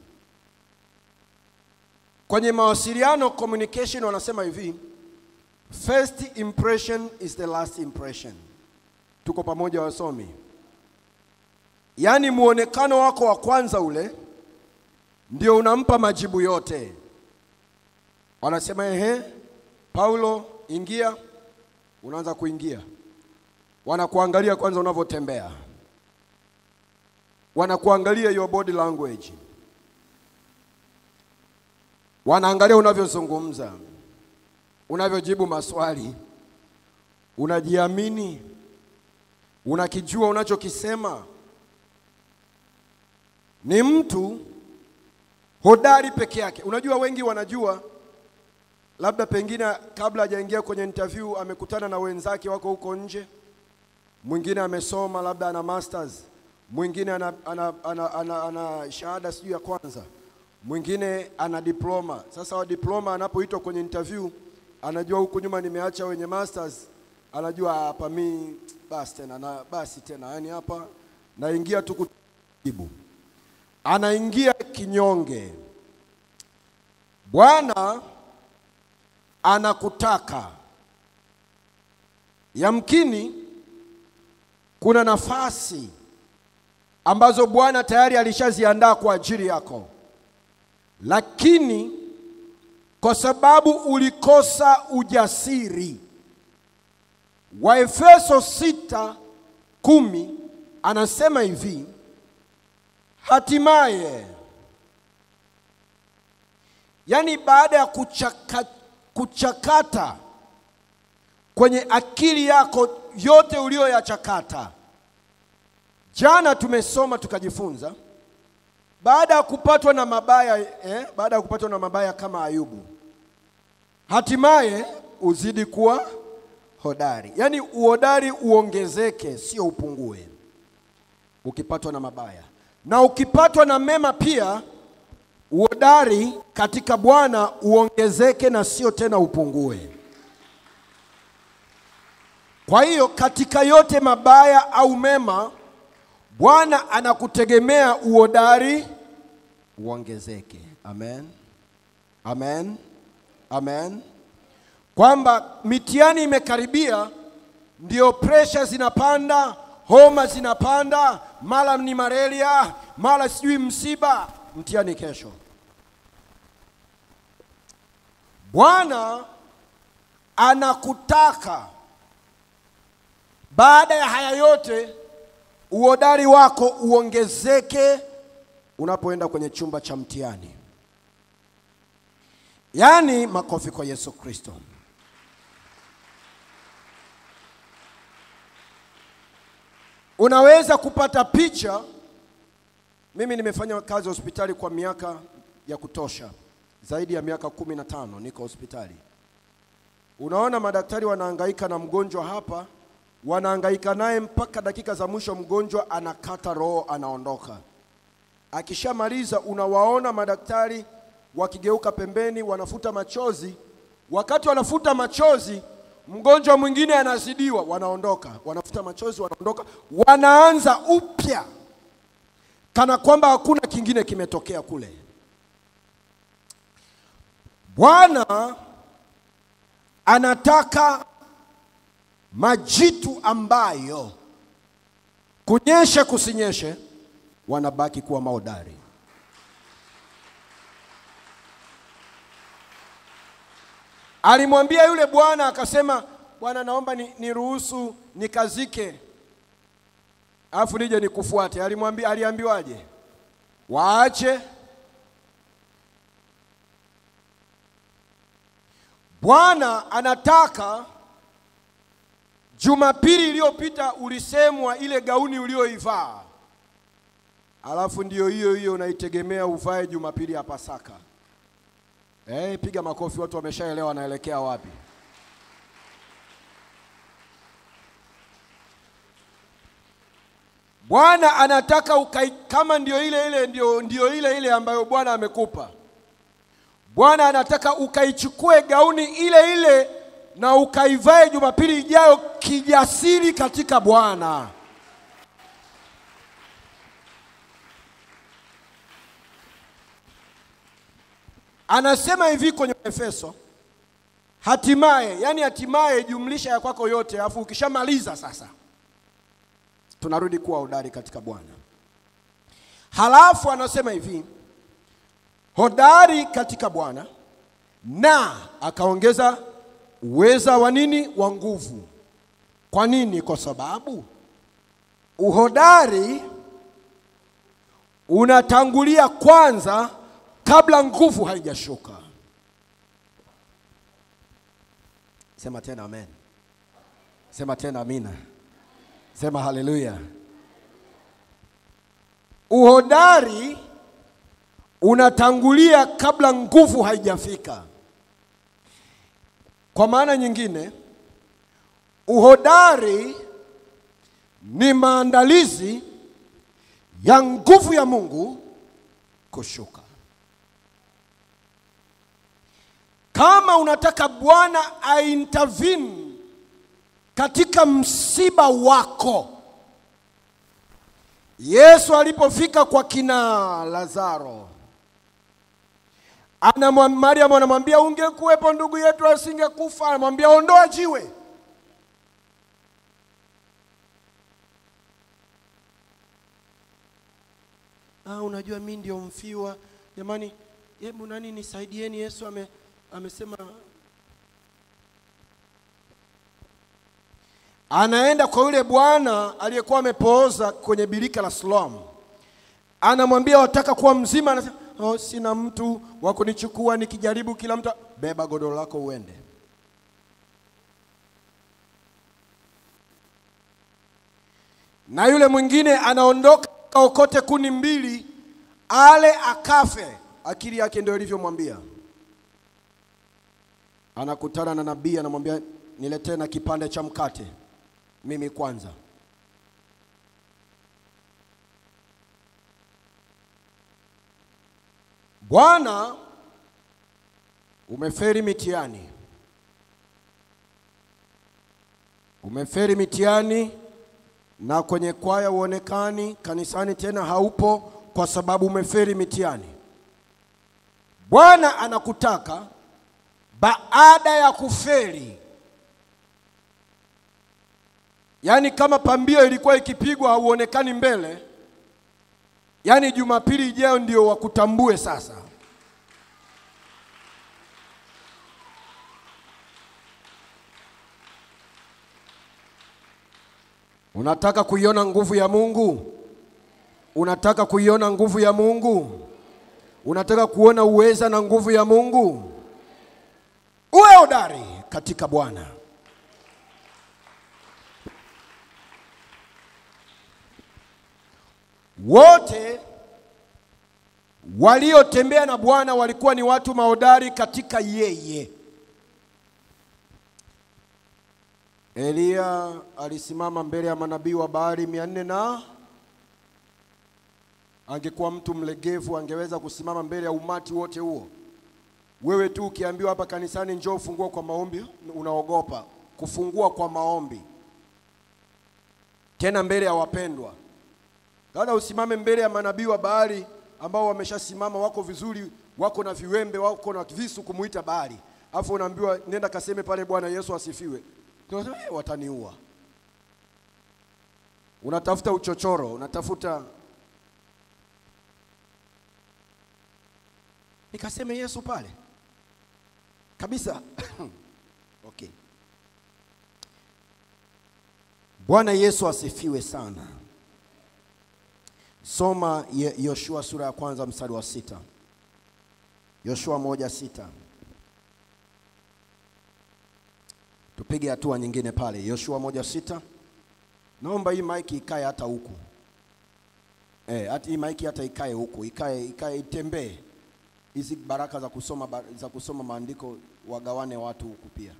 Kwenye mawasiliano, communication, wanasema hivi, first impression is the last impression. Tuko pamoja wasomi? Yaani muonekano wako wa kwanza ule ndio unampa majibu yote. Wanasema ehe, Paulo ingia, unaanza kuingia. Wanakuangalia kwanza unavyotembea. Wanakuangalia your body language. Wanaangalia unavyozungumza, unavyojibu maswali. Unajiamini, unakijua unachokisema. Ni mtu hodari peke yake. Unajua wengi wanajua, labda pengine kabla hajaingia kwenye interview amekutana na wenzake wako huko nje. Mwingine amesoma, labda ana masters, mwingine ana shahada sijui ya kwanza, mwingine ana diploma. Sasa wa diploma anapoitwa kwenye interview anajua huko nyuma nimeacha wenye masters, anajua hapa mimi basi tena na basi tena, yani hapa naingia tu kujibu. Anaingia kinyonge. Bwana anakutaka. Yamkini kuna nafasi ambazo Bwana tayari alishaziandaa kwa ajili yako, lakini kwa sababu ulikosa ujasiri. Waefeso 6:10 anasema hivi, hatimaye, yani baada ya kuchakata kwenye akili yako yote uliyoyachakata. Jana tumesoma tukajifunza Baada ya kupatwa na mabaya, baada ya kupatwa na mabaya kama Ayubu, hatimaye uzidi kuwa hodari. Yaani uhodari uongezeke, sio upungue. Ukipatwa na mabaya. Na ukipatwa na mema pia, uhodari katika Bwana uongezeke na sio tena upungue. Kwa hiyo katika yote mabaya au mema, Bwana anakutegemea uhodari uongezeke. Amen. Amen. Amen. Kwamba mitihani imekaribia, ndio pressure zinapanda, homa zinapanda, mara ni malaria, mara sijui msiba, mtihani kesho. Bwana anakutaka baada ya haya yote uhodari wako uongezeke unapoenda kwenye chumba cha mtihani. Yaani makofi kwa Yesu Kristo. Unaweza kupata picha. Mimi nimefanya kazi hospitali kwa miaka ya kutosha, zaidi ya miaka 15 niko hospitali. Unaona madaktari wanahangaika na mgonjwa hapa, wanahangaika naye mpaka dakika za mwisho, mgonjwa anakata roho, anaondoka. Akishamaliza unawaona madaktari wakigeuka pembeni, wanafuta machozi. Wakati wanafuta machozi, mgonjwa mwingine anazidiwa, wanaondoka. Wanafuta machozi, wanaondoka, wanaanza upya, kana kwamba hakuna kingine kimetokea kule. Bwana anataka majitu ambayo kunyeshe kusinyeshe wanabaki kuwa mahodari. Alimwambia yule bwana akasema, Bwana naomba niruhusu nikazike, alafu nije nikufuate. Alimwambia, aliambiwaje? Waache. Bwana anataka, Jumapili iliyopita ulisemwa ile gauni ulioivaa, alafu ndio hiyo hiyo unaitegemea uvae Jumapili ya Pasaka. Piga makofi, watu wameshaelewa naelekea wapi. Bwana anataka kama ndio ile ile, ndio ile ile ambayo Bwana amekupa. Bwana anataka ukaichukue gauni ile ile na ukaivae Jumapili ijayo kijasiri katika Bwana. Anasema hivi kwenye Efeso, hatimaye, yani hatimaye jumlisha ya kwako yote, afu ukishamaliza sasa tunarudi kuwa hodari katika Bwana. Halafu anasema hivi, hodari katika Bwana, na akaongeza uweza wa nini? Wa nguvu. Kwa nini? Kwa sababu uhodari unatangulia kwanza kabla nguvu haijashuka. Sema tena amen. Sema tena amina. Sema haleluya. Uhodari unatangulia kabla nguvu haijafika. Kwa maana nyingine, uhodari ni maandalizi ya nguvu ya Mungu kushuka. Kama unataka Bwana aintervene katika msiba wako, Yesu alipofika kwa kina Lazaro, Mariam anamwambia ungekuwepo ndugu yetu asingekufa. Anamwambia ondoa jiwe. Unajua mimi ndio mfiwa. Jamani, hebu nani nisaidieni, Yesu amesema. Anaenda kwa yule bwana aliyekuwa amepooza kwenye birika la Siloam. Anamwambia wataka kuwa mzima? Anasema oh, sina mtu wa kunichukua, nikijaribu kila mtu. Beba godoro lako uende. Na yule mwingine anaondoka okote kuni mbili, Ale akafe, akili yake ndio ilivyomwambia. Anakutana na nabii, anamwambia niletee na kipande cha mkate mimi kwanza. Bwana, umeferi mitihani. Umeferi mitihani na kwenye kwaya uonekani, kanisani tena haupo kwa sababu umeferi mitihani. Bwana anakutaka baada ya kuferi. Yaani kama pambio ilikuwa ikipigwa hauonekani mbele, yaani Jumapili ijayo ndio wakutambue sasa. Unataka kuiona nguvu ya Mungu? Unataka kuiona nguvu ya Mungu? Unataka kuona uweza na nguvu ya Mungu? Uwe hodari katika Bwana. Wote waliotembea na Bwana walikuwa ni watu mahodari katika yeye. Elia alisimama mbele ya manabii wa Baali 400 na angekuwa mtu mlegevu angeweza kusimama mbele ya umati wote huo. Wewe tu ukiambiwa hapa kanisani njoo ufungue kwa maombi, unaogopa kufungua kwa maombi. Tena mbele ya wapendwa. Dada, usimame mbele ya manabii wa Baali ambao wameshasimama, wako vizuri, wako na viwembe, wako na visu kumuita Baali. Alafu unaambiwa nenda kaseme pale Bwana Yesu asifiwe. Tunasema wataniua. Unatafuta uchochoro, unatafuta nikaseme Yesu pale kabisa. Okay. Bwana Yesu asifiwe sana. Soma Yoshua sura ya kwanza mstari wa 6. Yoshua 1:6. Tupige hatua nyingine pale. Yoshua 1:6. Naomba hii mic ikae hata huku. Hata hii mic hata ikae huku, ikae itembee. Hizi baraka za kusoma maandiko wagawane watu huku pia.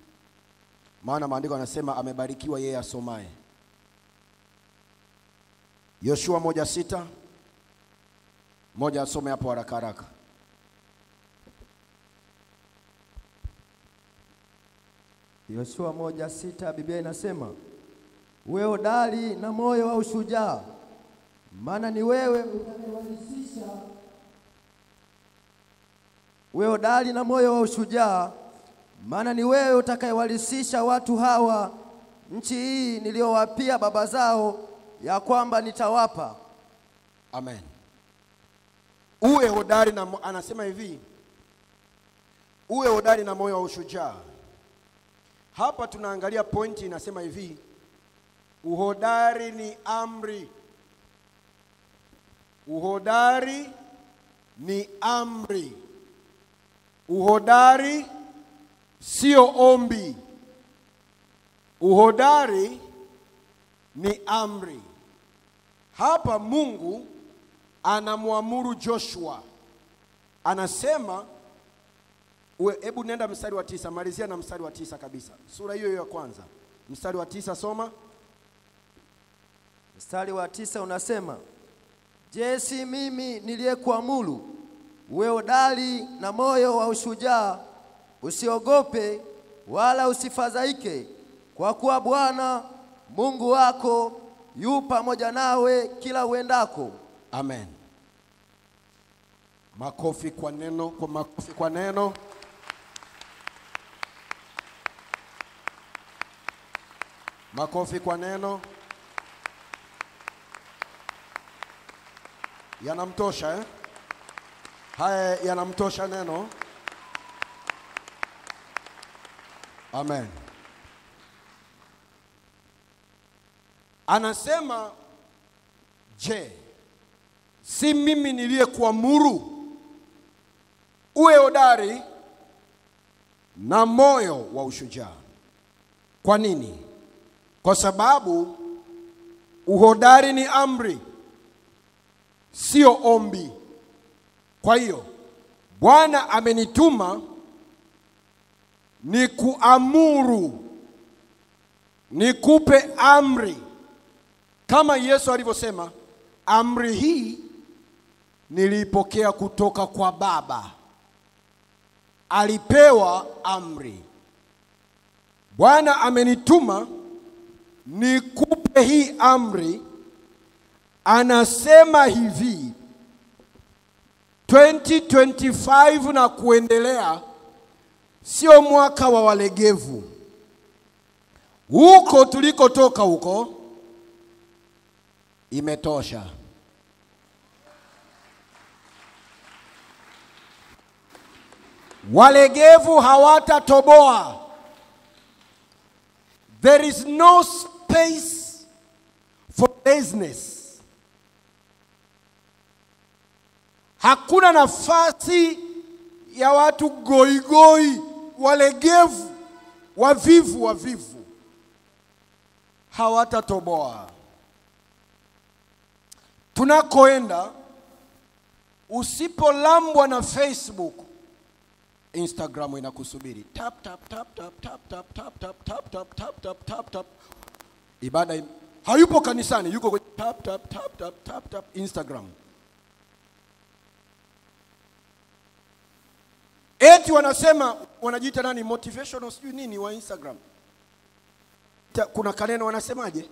Maana maandiko yanasema amebarikiwa yeye asomaye. Yoshua 1:6. Moja asome hapo haraka haraka. Yoshua 1:6, Biblia inasema, uwe hodari na moyo wa ushujaa, maana ni wewe utakayewalisisha. Uwe hodari na moyo wa ushujaa, maana ni wewe utakayewalisisha watu hawa nchi hii niliyowapia baba zao ya kwamba nitawapa. Amen. Uwe hodari na, anasema hivi, uwe hodari na moyo wa ushujaa. Hapa tunaangalia pointi inasema hivi, uhodari ni amri. Uhodari ni amri. Uhodari sio ombi. Uhodari ni amri. Hapa Mungu anamwamuru Joshua. Anasema, hebu nenda mstari wa 9, malizia na mstari wa 9 kabisa. Sura hiyo ya kwanza. Mstari wa 9 soma. Mstari wa 9 unasema, je, si mimi niliyekuamuru uwe hodari na moyo wa ushujaa, usiogope wala usifadhaike, kwa kuwa Bwana Mungu wako yu pamoja nawe kila uendako. Amen. Makofi kwa neno, kwa makofi kwa neno. Makofi kwa neno. Yanamtosha eh? Haya yanamtosha neno. Amen. Anasema, je, si mimi niliyekuamuru uwe hodari na moyo wa ushujaa? Kwa nini? Kwa sababu uhodari ni amri, sio ombi. Kwa hiyo Bwana amenituma nikuamuru, nikupe amri, kama Yesu alivyosema, amri hii niliipokea kutoka kwa Baba. Alipewa amri. Bwana amenituma nikupe hii amri. Anasema hivi, 2025 na kuendelea sio mwaka wa walegevu. Huko tulikotoka huko imetosha. Walegevu hawatatoboa. There is no space for laziness. Hakuna nafasi ya watu goigoi, walegevu, wavivu, wavivu. Hawatatoboa. Tunakoenda, usipolambwa na Facebook, Instagram inakusubiri. Tap tap tap tap tap tap tap tap tap tap tap tap tap tap. Ibada hayupo kanisani, yuko kwenye tap tap tap tap tap tap Instagram. Eti wanasema wanajiita nani, motivational sijui nini wa Instagram. Kuna kaneno wanasemaje?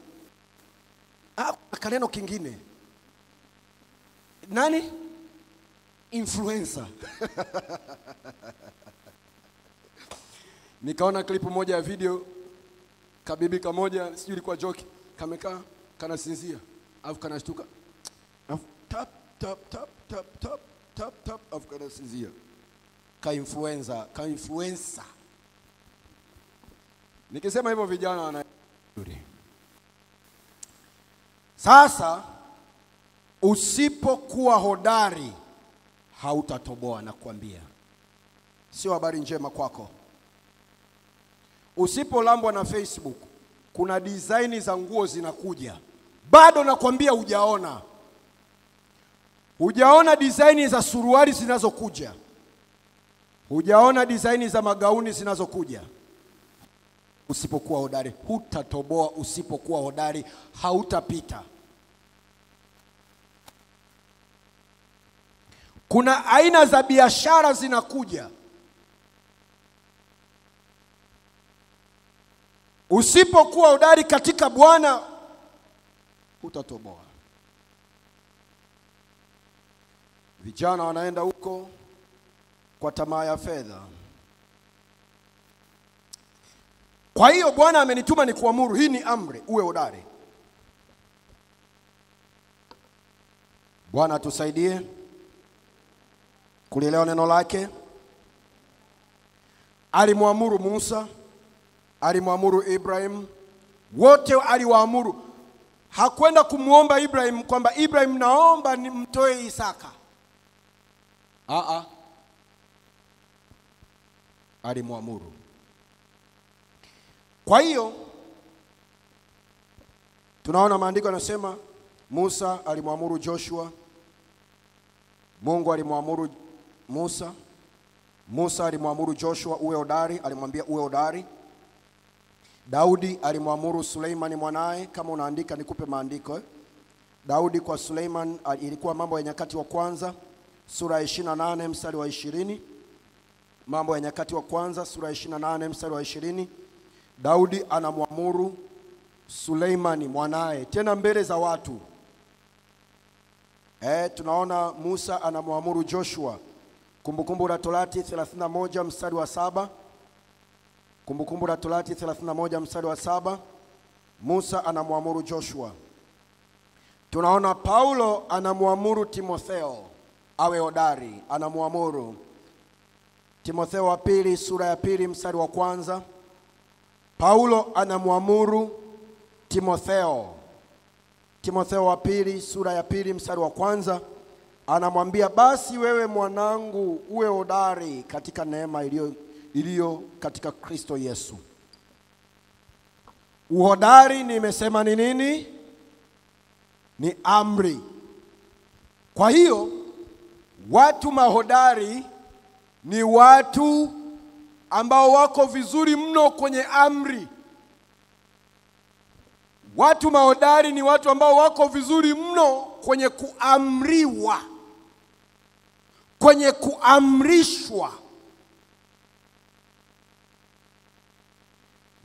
Kuna kaneno kingine. Nani? Influencer. Nikaona clip moja ya video, kabibi kamoja, sijui ilikuwa joke, kamekaa kanasinzia, alafu kanashtuka. Alafu tap tap tap tap tap tap tap, alafu kanasinzia. Ka influencer, ka influencer. Nikisema hivyo vijana wana. Sasa usipokuwa hodari hautatoboa, nakwambia. Sio habari njema kwako. Usipolambwa na Facebook, kuna design za nguo zinakuja. Bado nakwambia hujaona. Hujaona design za suruali zinazokuja. Hujaona design za magauni zinazokuja. Usipokuwa hodari hutatoboa. Usipokuwa hodari hautapita. Kuna aina za biashara zinakuja. Usipokuwa hodari katika Bwana hutatoboa. Vijana wanaenda huko kwa tamaa ya fedha. Kwa hiyo Bwana amenituma nikuamuru, hii ni amri, uwe hodari. Bwana atusaidie kulielewa neno lake. Alimwamuru Musa, alimwamuru Ibrahim, wote aliwaamuru. Hakwenda kumuomba Ibrahim kwamba Ibrahim, naomba nimtoe Isaka. Alimwamuru. Kwa hiyo tunaona maandiko yanasema Musa alimwamuru Joshua, Mungu alimwamuru Musa, Musa alimwamuru Joshua uwe hodari, alimwambia uwe hodari. Daudi alimwamuru Suleiman mwanae, kama unaandika nikupe maandiko. Daudi kwa Suleiman ilikuwa Mambo ya Nyakati wa Kwanza sura ya 28 mstari wa 20. Mambo ya Nyakati wa Kwanza sura ya 28 mstari wa 20. Daudi anamwamuru Suleimani mwanae, tena mbele za watu. Tunaona Musa anamwamuru Joshua. Kumbukumbu la Torati 31 mstari wa 7. Kumbukumbu la Torati 31 mstari wa 7. Musa anamwamuru Joshua. Tunaona Paulo anamwamuru Timotheo awe hodari, anamwamuru. Timotheo wa pili sura ya 2 mstari wa 1. Paulo anamwamuru Timotheo. Timotheo wa pili sura ya 2 mstari wa 1 anamwambia, basi wewe mwanangu uwe hodari katika neema iliyo katika Kristo Yesu. Uhodari nimesema ni nini? Ni amri. Kwa hiyo Watu mahodari ni watu ambao wako vizuri mno kwenye amri. Watu mahodari ni watu ambao wako vizuri mno kwenye kuamriwa, kwenye kuamrishwa.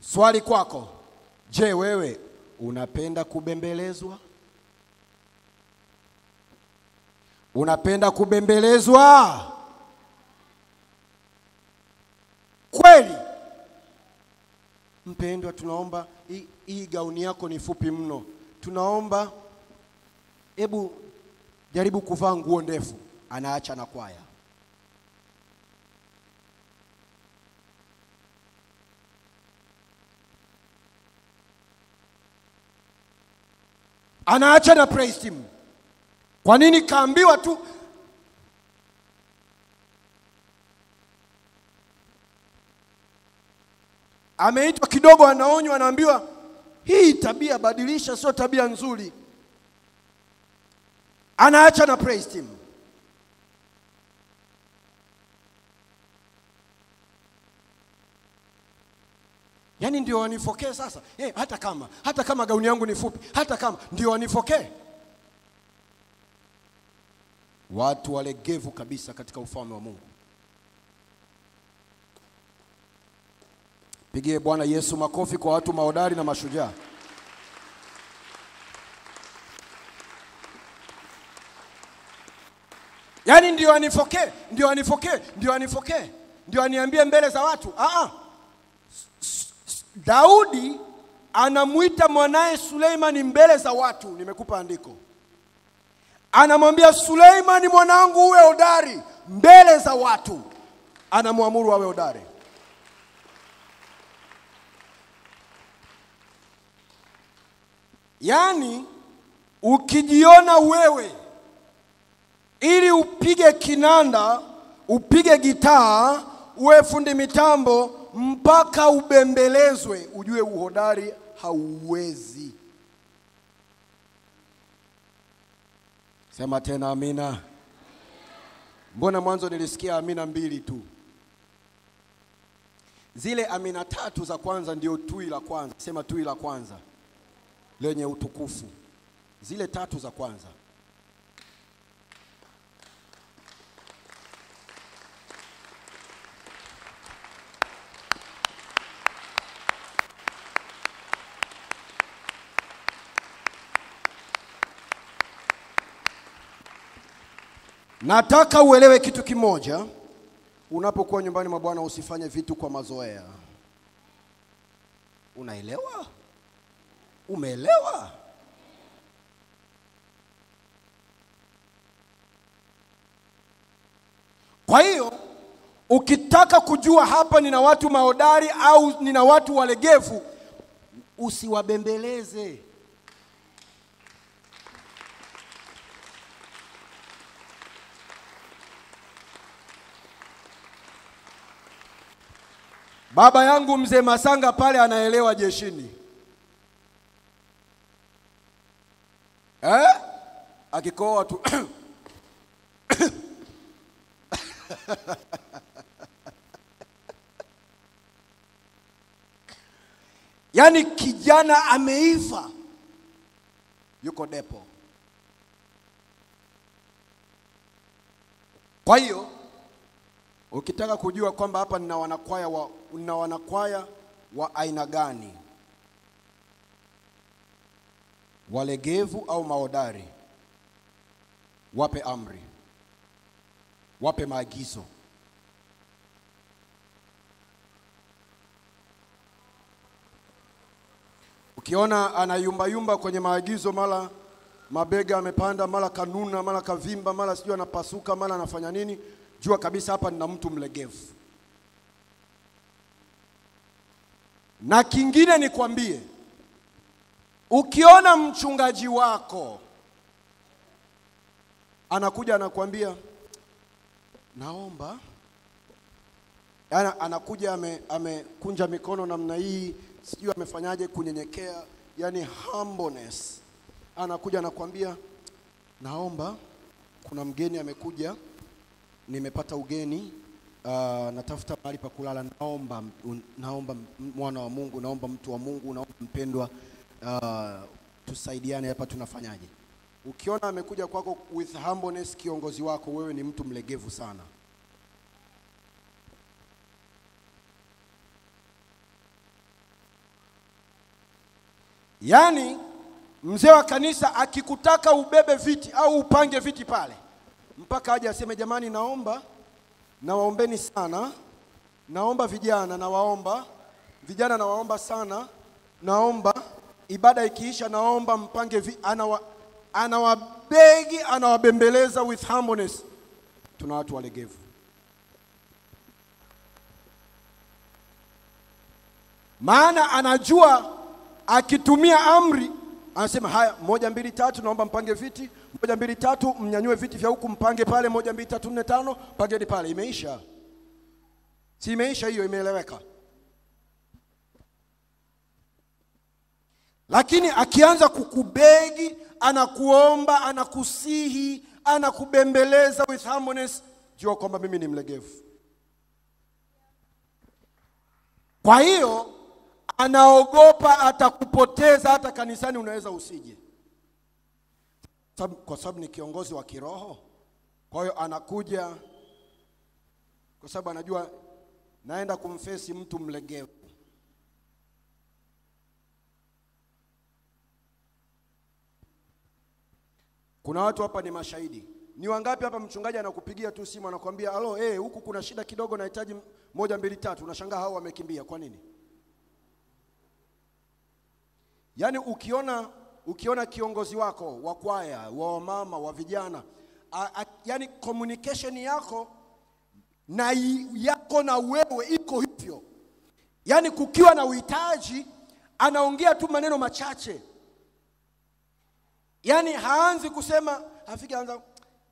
Swali kwako, je, wewe unapenda kubembelezwa? Unapenda kubembelezwa? Kweli? Mpendwa, tunaomba hii gauni yako ni fupi mno. Tunaomba hebu jaribu kuvaa nguo ndefu. Anaacha na kwaya. Anaacha na praise team. Kwa nini? Kaambiwa tu. Ameitwa kidogo, anaonywa, anaambiwa hii tabia badilisha, sio tabia nzuri. Anaacha na praise team. Yaani ndio wanifokee sasa. Hata kama gauni yangu ni fupi, hata kama ndio wanifokee. Watu walegevu kabisa katika ufalme wa Mungu. Pigie Bwana Yesu makofi kwa watu mahodari na mashujaa. Yaani ndio anifokee, ndio anifokee, ndio anifokee, ndio aniambie mbele za watu. Daudi anamuita mwanae Suleimani mbele za watu. Nimekupa andiko. Anamwambia Suleimani, mwanangu uwe hodari mbele za watu. Anamwamuru awe hodari. Yaani ukijiona wewe ili upige kinanda, upige gitaa, uwe fundi mitambo mpaka ubembelezwe, ujue uhodari hauwezi. Sema tena amina. Mbona mwanzo nilisikia amina 2 tu? Zile amina 3 za kwanza ndio tui la kwanza. Sema tui la kwanza lenye utukufu. Zile 3 za kwanza. Nataka uelewe kitu kimoja. Unapokuwa nyumbani mwa Bwana usifanye vitu kwa mazoea. Unaelewa? Umeelewa? Kwa hiyo ukitaka kujua hapa nina watu mahodari au nina watu walegevu, usiwabembeleze. Baba yangu mzee Masanga pale anaelewa jeshini. Akikoa tu. Yaani kijana ameiva, yuko depo. Kwa hiyo ukitaka kujua kwamba hapa nina wanakwaya wa aina gani, walegevu au mahodari, wape amri, wape maagizo. Ukiona anayumba yumba kwenye maagizo, mara mabega amepanda, mara kanuna, mara kavimba, mara sijui anapasuka, mara anafanya nini, jua kabisa hapa nina mtu mlegevu. Na kingine nikwambie, ukiona mchungaji wako anakuja anakuambia naomba, anakuja amekunja mikono namna hii, sijui amefanyaje kunyenyekea, yani humbleness. Anakuja anakuambia naomba, kuna mgeni amekuja, nimepata ugeni, natafuta mahali pa kulala, naomba mwana wa Mungu, naomba mtu wa Mungu, naomba mpendwa, tusaidiane hapa, tunafanyaje? Ukiona amekuja kwako with humbleness kiongozi wako, wewe ni mtu mlegevu sana. Yaani mzee wa kanisa akikutaka ubebe viti au upange viti pale, mpaka aje aseme jamani, naomba, nawaombeni sana, naomba vijana, nawaomba vijana, nawaomba sana, naomba ibada ikiisha, naomba mpange anawabegi, anawabembeleza with humbleness. Tuna watu walegevu. Maana anajua akitumia amri, anasema haya, 1 2 3, naomba mpange viti, 1 2 3, mnyanyue viti vya huku mpange pale, 1 2 3 4 5, pangeni pale. Imeisha. Si imeisha hiyo, imeeleweka. Lakini akianza kukubegi, anakuomba, anakusihi, anakubembeleza with humbleness, jua kwamba mimi ni mlegevu. Kwa hiyo anaogopa atakupoteza, hata kanisani unaweza usije. Kwa sababu ni kiongozi wa kiroho. Kwa hiyo anakuja kwa sababu anajua naenda kumfesi mtu mlegevu. Kuna watu hapa ni mashahidi. Ni wangapi hapa mchungaji anakupigia tu simu anakuambia alo, huku kuna shida kidogo nahitaji 1 2 3. Unashangaa hao wamekimbia. Kwa nini? Yaani ukiona kiongozi wako wa kwaya, wa mama, wa vijana, yani communication yako na yako na wewe iko hivyo. Yaani kukiwa na uhitaji anaongea tu maneno machache. Yaani haanzi kusema, hafiki anza,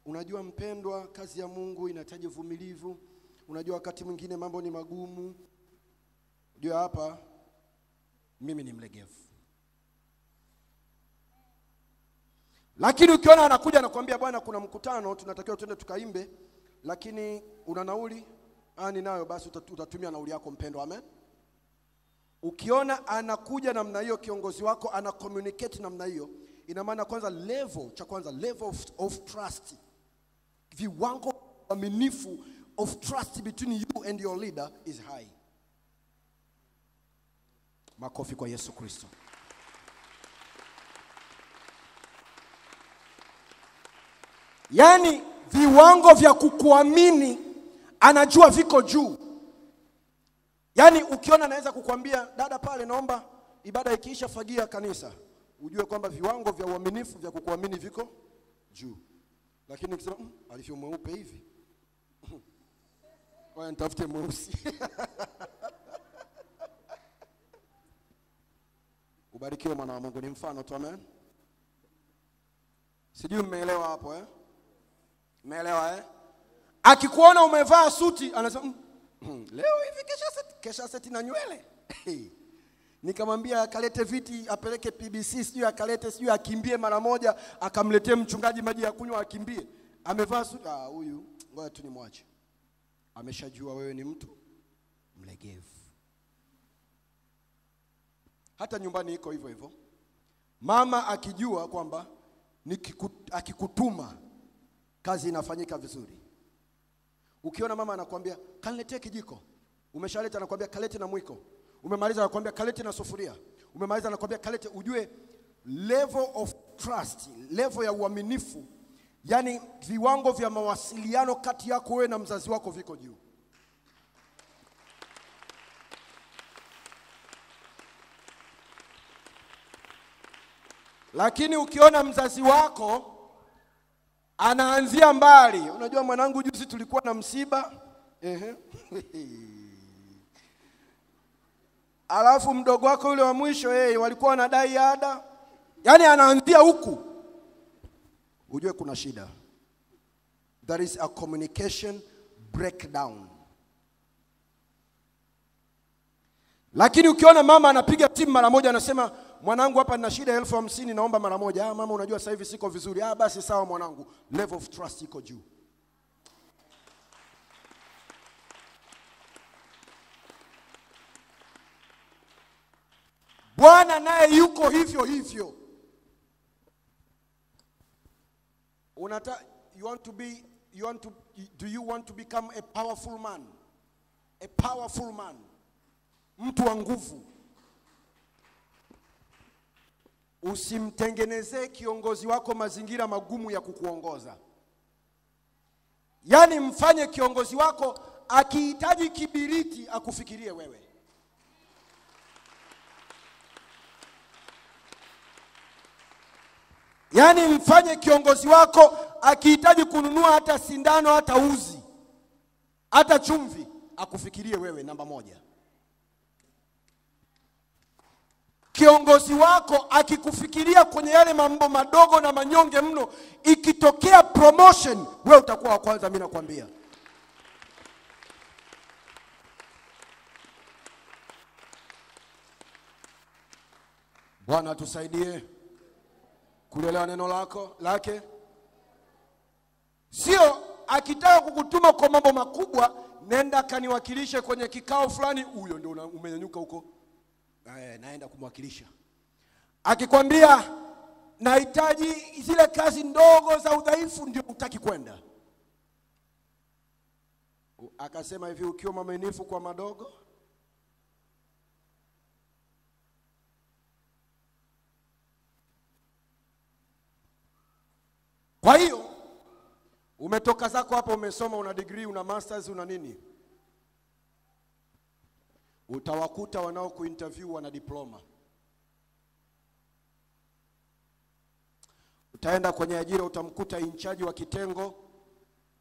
unajua mpendwa, kazi ya Mungu inahitaji uvumilivu. Unajua wakati mwingine mambo ni magumu. Unajua hapa mimi ni mlegevu. Lakini ukiona anakuja anakuambia bwana kuna mkutano tunatakiwa twende tukaimbe, lakini una nauli? Ninayo. Basi utatumia nauli yako mpendwa. Amen. Ukiona anakuja namna hiyo, kiongozi wako ana communicate namna hiyo, ina maana kwanza level, cha kwanza level of trust, viwango uaminifu of trust between you and your leader is high. Makofi kwa Yesu Kristo. Yaani viwango vya kukuamini anajua viko juu. Yaani ukiona anaweza kukuambia dada pale naomba ibada ikiisha fagia kanisa, ujue kwamba viwango vya uaminifu vya kukuamini viko juu. Lakini ukisema alifio mweupe hivi, kwa nitafute mweusi. Ubarikiwe mwana wa Mungu, ni mfano tu. Amen. Sijui mmeelewa hapo eh? Mmeelewa eh? Akikuona umevaa suti anasema leo hivi kesha seti na nywele. Nikamwambia akalete viti, apeleke PBC, sijui akalete, sijui akimbie mara moja, akamletee mchungaji maji ya kunywa akimbie. Amevaa suti, huyu ngoja tu nimwache. Ameshajua wewe ni mtu mlegevu. Hata nyumbani iko hivyo hivyo. Mama akijua kwamba akikutuma kazi inafanyika vizuri. Ukiona mama anakuambia kaniletee kijiko, umeshaleta anakuambia kalete na mwiko, umemaliza anakuambia kalete na sufuria, umemaliza anakuambia kalete, ujue level of trust, level ya uaminifu, yani viwango vya mawasiliano kati yako wewe na mzazi wako viko juu. Lakini ukiona mzazi wako anaanzia mbali, unajua mwanangu juzi tulikuwa na msiba, alafu mdogo wako yule wa mwisho walikuwa wanadai ada, yani anaanzia huku, ujue kuna shida. There is a communication breakdown. Lakini ukiona mama anapiga simu mara moja anasema mwanangu hapa nina shida 50,000 naomba mara moja. Mama unajua sasa hivi siko vizuri. Basi sawa mwanangu. Level of trust iko juu. Bwana naye yuko hivyo hivyo. Do you want to become a powerful man? A powerful man. Mtu wa nguvu. Usimtengenezee kiongozi wako mazingira magumu ya kukuongoza. Yaani mfanye kiongozi wako akihitaji kibiriti akufikirie wewe. Yaani mfanye kiongozi wako akihitaji kununua hata sindano, hata uzi, hata chumvi, akufikirie wewe namba moja. Kiongozi wako akikufikiria kwenye yale mambo madogo na manyonge mno, ikitokea promotion, wewe utakuwa wa kwanza, mimi nakwambia. Bwana tusaidie kulielewa neno lako lake. Sio akitaka kukutuma kwa mambo makubwa, nenda kaniwakilishe kwenye kikao fulani, huyo ndio umenyanyuka huko. Naenda kumwakilisha. Akikwambia nahitaji zile kazi ndogo za udhaifu, ndio hutaki kwenda. Akasema hivi, ukiwa mwaminifu kwa madogo, Kwa hiyo umetoka zako hapo, umesoma, una degree, una masters, una nini, utawakuta wanao kuinterview wana diploma. Utaenda kwenye ajira utamkuta in charge wa kitengo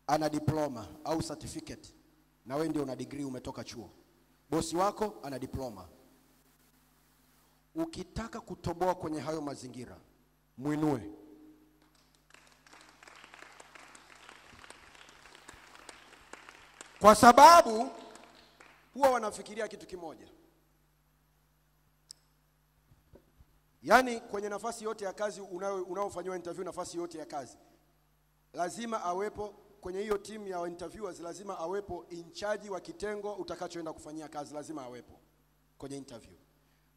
ana diploma au certificate, na wewe ndio una degree, umetoka chuo. Bosi wako ana diploma. Ukitaka kutoboa kwenye hayo mazingira, muinue. Kwa sababu huwa wanafikiria kitu kimoja. Yaani kwenye nafasi yote ya kazi unaofanywa interview, nafasi yote ya kazi, lazima awepo kwenye hiyo timu ya interviewers, lazima awepo in charge wa kitengo utakachoenda kufanyia kazi, lazima awepo kwenye interview.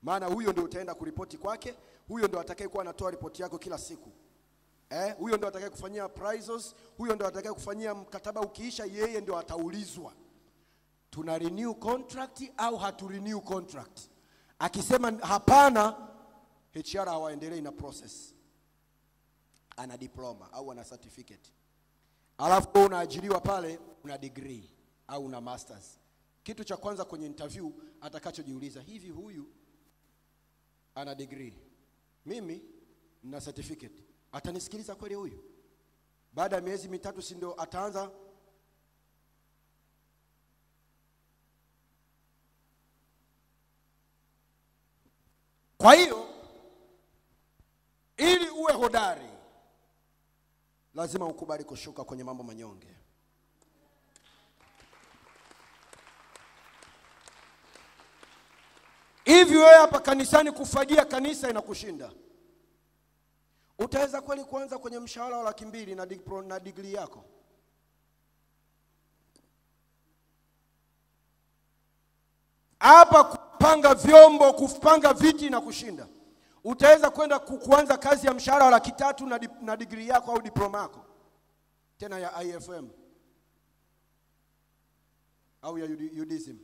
Maana huyo ndio utaenda kuripoti kwake, huyo ndio atakayekuwa anatoa ripoti yako kila siku. Huyo ndio atakayekufanyia appraisals, huyo ndio atakayekufanyia mkataba ukiisha, yeye ndio ataulizwa. Tuna renew contract au hatu renew contract? Akisema hapana, HR hawaendelei na process. Ana diploma au ana certificate. Alafu unaajiriwa pale, una degree au una masters. Kitu cha kwanza kwenye interview atakachojiuliza, hivi huyu ana degree, mimi na certificate, atanisikiliza kweli huyu? Baada ya miezi mitatu si ndio ataanza? Kwa hiyo ili uwe hodari lazima ukubali kushuka kwenye mambo manyonge. Hivi wewe hapa kanisani kufagia kanisa inakushinda, utaweza kweli kuanza kwenye mshahara wa 200,000 na degree yako? Hapa kupanga vyombo, kupanga viti na kushinda, utaweza kwenda kuanza kazi ya mshahara wa 300,000 na degree yako au diploma yako, tena ya IFM au ya UDISM?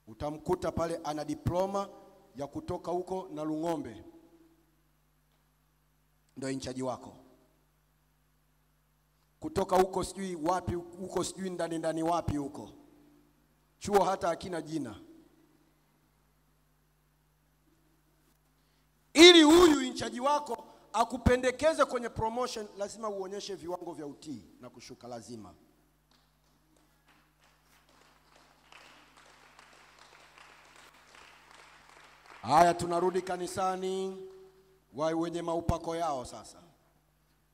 Utamkuta pale ana diploma ya kutoka huko na Lung'ombe, ndio inchaji wako. Kutoka huko sijui wapi, huko sijui ndani ndani wapi huko, chuo hata hakina jina. Ili huyu inchaji wako akupendekeze kwenye promotion, lazima uonyeshe viwango vya utii na kushuka, lazima. Haya, tunarudi kanisani, wale wenye maupako yao sasa.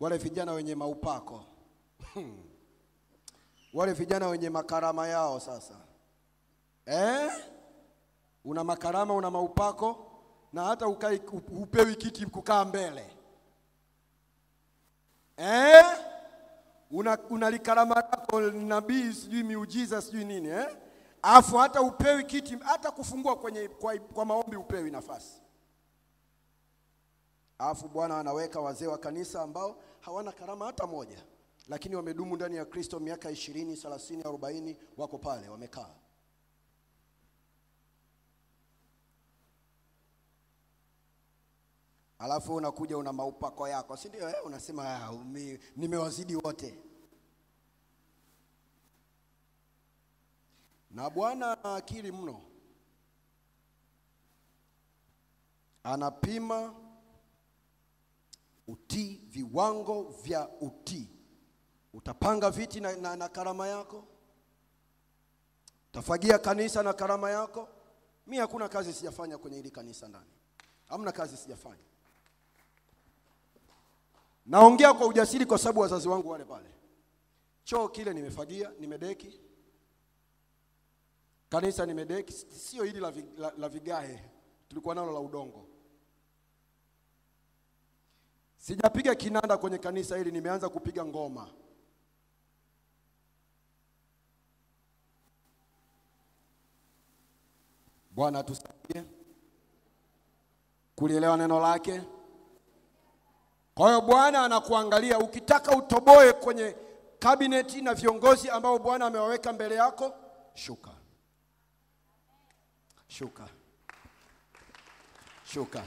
Wale vijana wenye maupako. Wale vijana wenye makarama yao sasa. Una makarama, una maupako, na hata upewi kiti kukaa mbele. Una likarama lako nabii, sijui miujiza, sijui nini, Afu hata upewi kiti, hata kufungua kwenye kwa maombi upewi nafasi. Afu Bwana anaweka wazee wa kanisa ambao hawana karama hata moja, lakini wamedumu ndani ya Kristo miaka 20, 30, 40, wako pale wamekaa. Alafu unakuja una maupako yako, si ndio? Unasema nimewazidi wote. Na Bwana ana akili mno. Anapima utii, viwango vya utii. Utapanga viti na karama yako. Utafagia kanisa na karama yako. Mimi hakuna kazi sijafanya kwenye hili kanisa ndani. Hamna kazi sijafanya. Naongea kwa ujasiri kwa sababu wazazi wangu wale pale. Choo kile nimefagia, nimedeki. Kanisa nimedeki, sio hili la vigae, tulikuwa nalo la udongo. Sijapiga kinanda kwenye kanisa hili, nimeanza kupiga ngoma. Bwana atusaidie kulielewa neno lake. Kwa hiyo Bwana anakuangalia, ukitaka utoboe kwenye kabineti na viongozi ambao Bwana amewaweka mbele yako, shuka. Shuka. Shuka.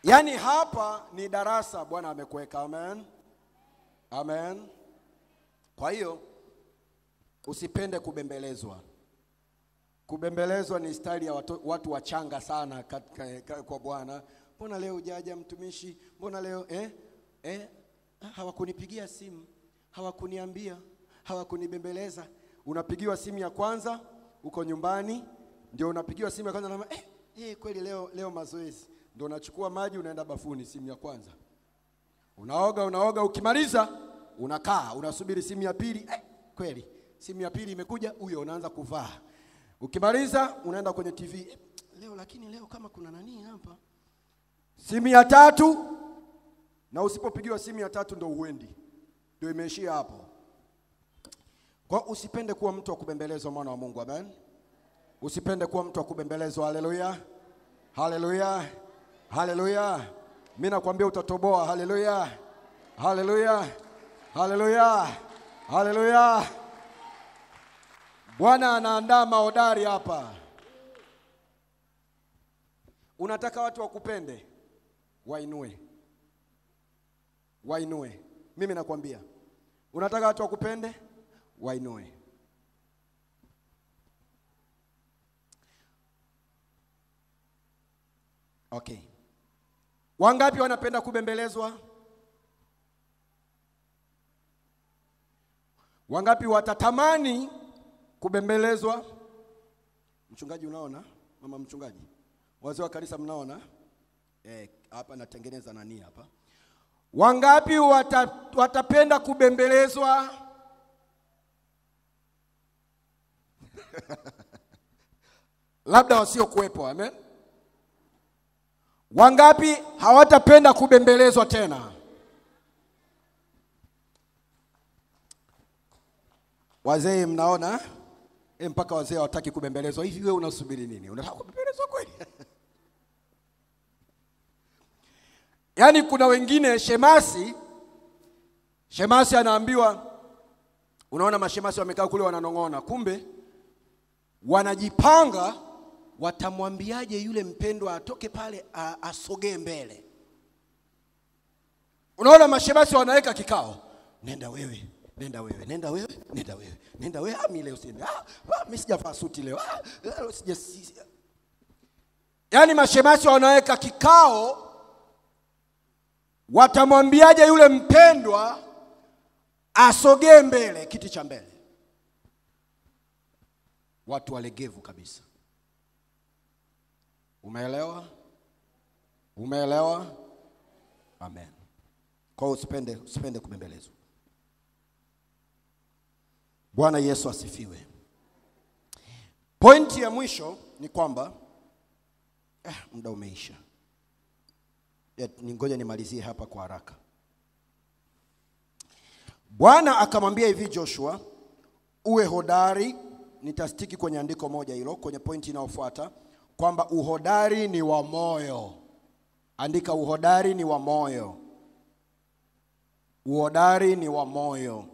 Yaani hapa ni darasa Bwana amekuweka. Amen. Amen. Kwa hiyo usipende kubembelezwa. Kubembelezwa ni style ya watu wachanga sana katika kwa Bwana. Mbona leo hujaja mtumishi? Mbona leo hawakunipigia simu, hawakuniambia, hawakunibembeleza. Unapigiwa simu ya kwanza uko nyumbani, ndio unapigiwa simu ya kwanza na kweli leo mazoezi. Ndio unachukua maji unaenda bafuni, simu ya kwanza. Unaoga, ukimaliza unakaa, unasubiri simu ya pili. Kweli simu ya pili imekuja, huyo unaanza kuvaa. Ukimaliza unaenda kwenye TV. Leo lakini leo kama kuna nani hapa. Simu ya tatu, na usipopigiwa simu ya tatu ndio uendi. Ndio imeishia hapo. Kwa usipende kuwa mtu wa kubembelezwa, mwana wa Mungu. Amen. Usipende kuwa mtu wa kubembelezwa. Haleluya. Haleluya. Haleluya. Mimi nakwambia utatoboa. Haleluya. Haleluya. Haleluya. Haleluya. Bwana anaandaa mahodari hapa. Unataka watu wakupende? Wainue. Wainue. Mimi nakwambia. Unataka watu wakupende? Wainue. Okay. Wangapi wanapenda kubembelezwa? Wangapi watatamani kubembelezwa? Mchungaji unaona? Mama mchungaji. Wazee wa kanisa mnaona? Hapa natengeneza nani hapa? Wangapi watapenda kubembelezwa? Labda wasio kuwepo, amen. Wangapi hawatapenda kubembelezwa tena? Wazee mnaona? Mpaka wazee hawataki kubembelezwa. Hivi wewe unasubiri nini? Unataka kubembelezwa kweli? Yaani kuna wengine shemasi anaambiwa, unaona mashemasi wamekaa kule wananong'ona, kumbe wanajipanga watamwambiaje yule mpendwa atoke pale asogee mbele. Unaona mashemasi wanaweka kikao, nenda wewe, nenda wewe, nenda wewe, nenda wewe, nenda wewe, mimi leo siendi. Mimi sijavaa suti leo. Yaani mashemasi wanaweka kikao watamwambiaje yule mpendwa asogee mbele, kiti cha mbele. Watu walegevu kabisa. Umeelewa? Umeelewa? Amen. Kwa usipende kubembelezwa. Bwana Yesu asifiwe. Pointi ya mwisho ni kwamba muda umeisha. Ningoja nimalizie hapa kwa haraka. Bwana akamwambia hivi Joshua, uwe hodari. Nitastiki kwenye andiko moja hilo, kwenye pointi inayofuata, kwamba uhodari ni wa moyo. Andika, uhodari ni wa moyo. Uhodari ni wa moyo.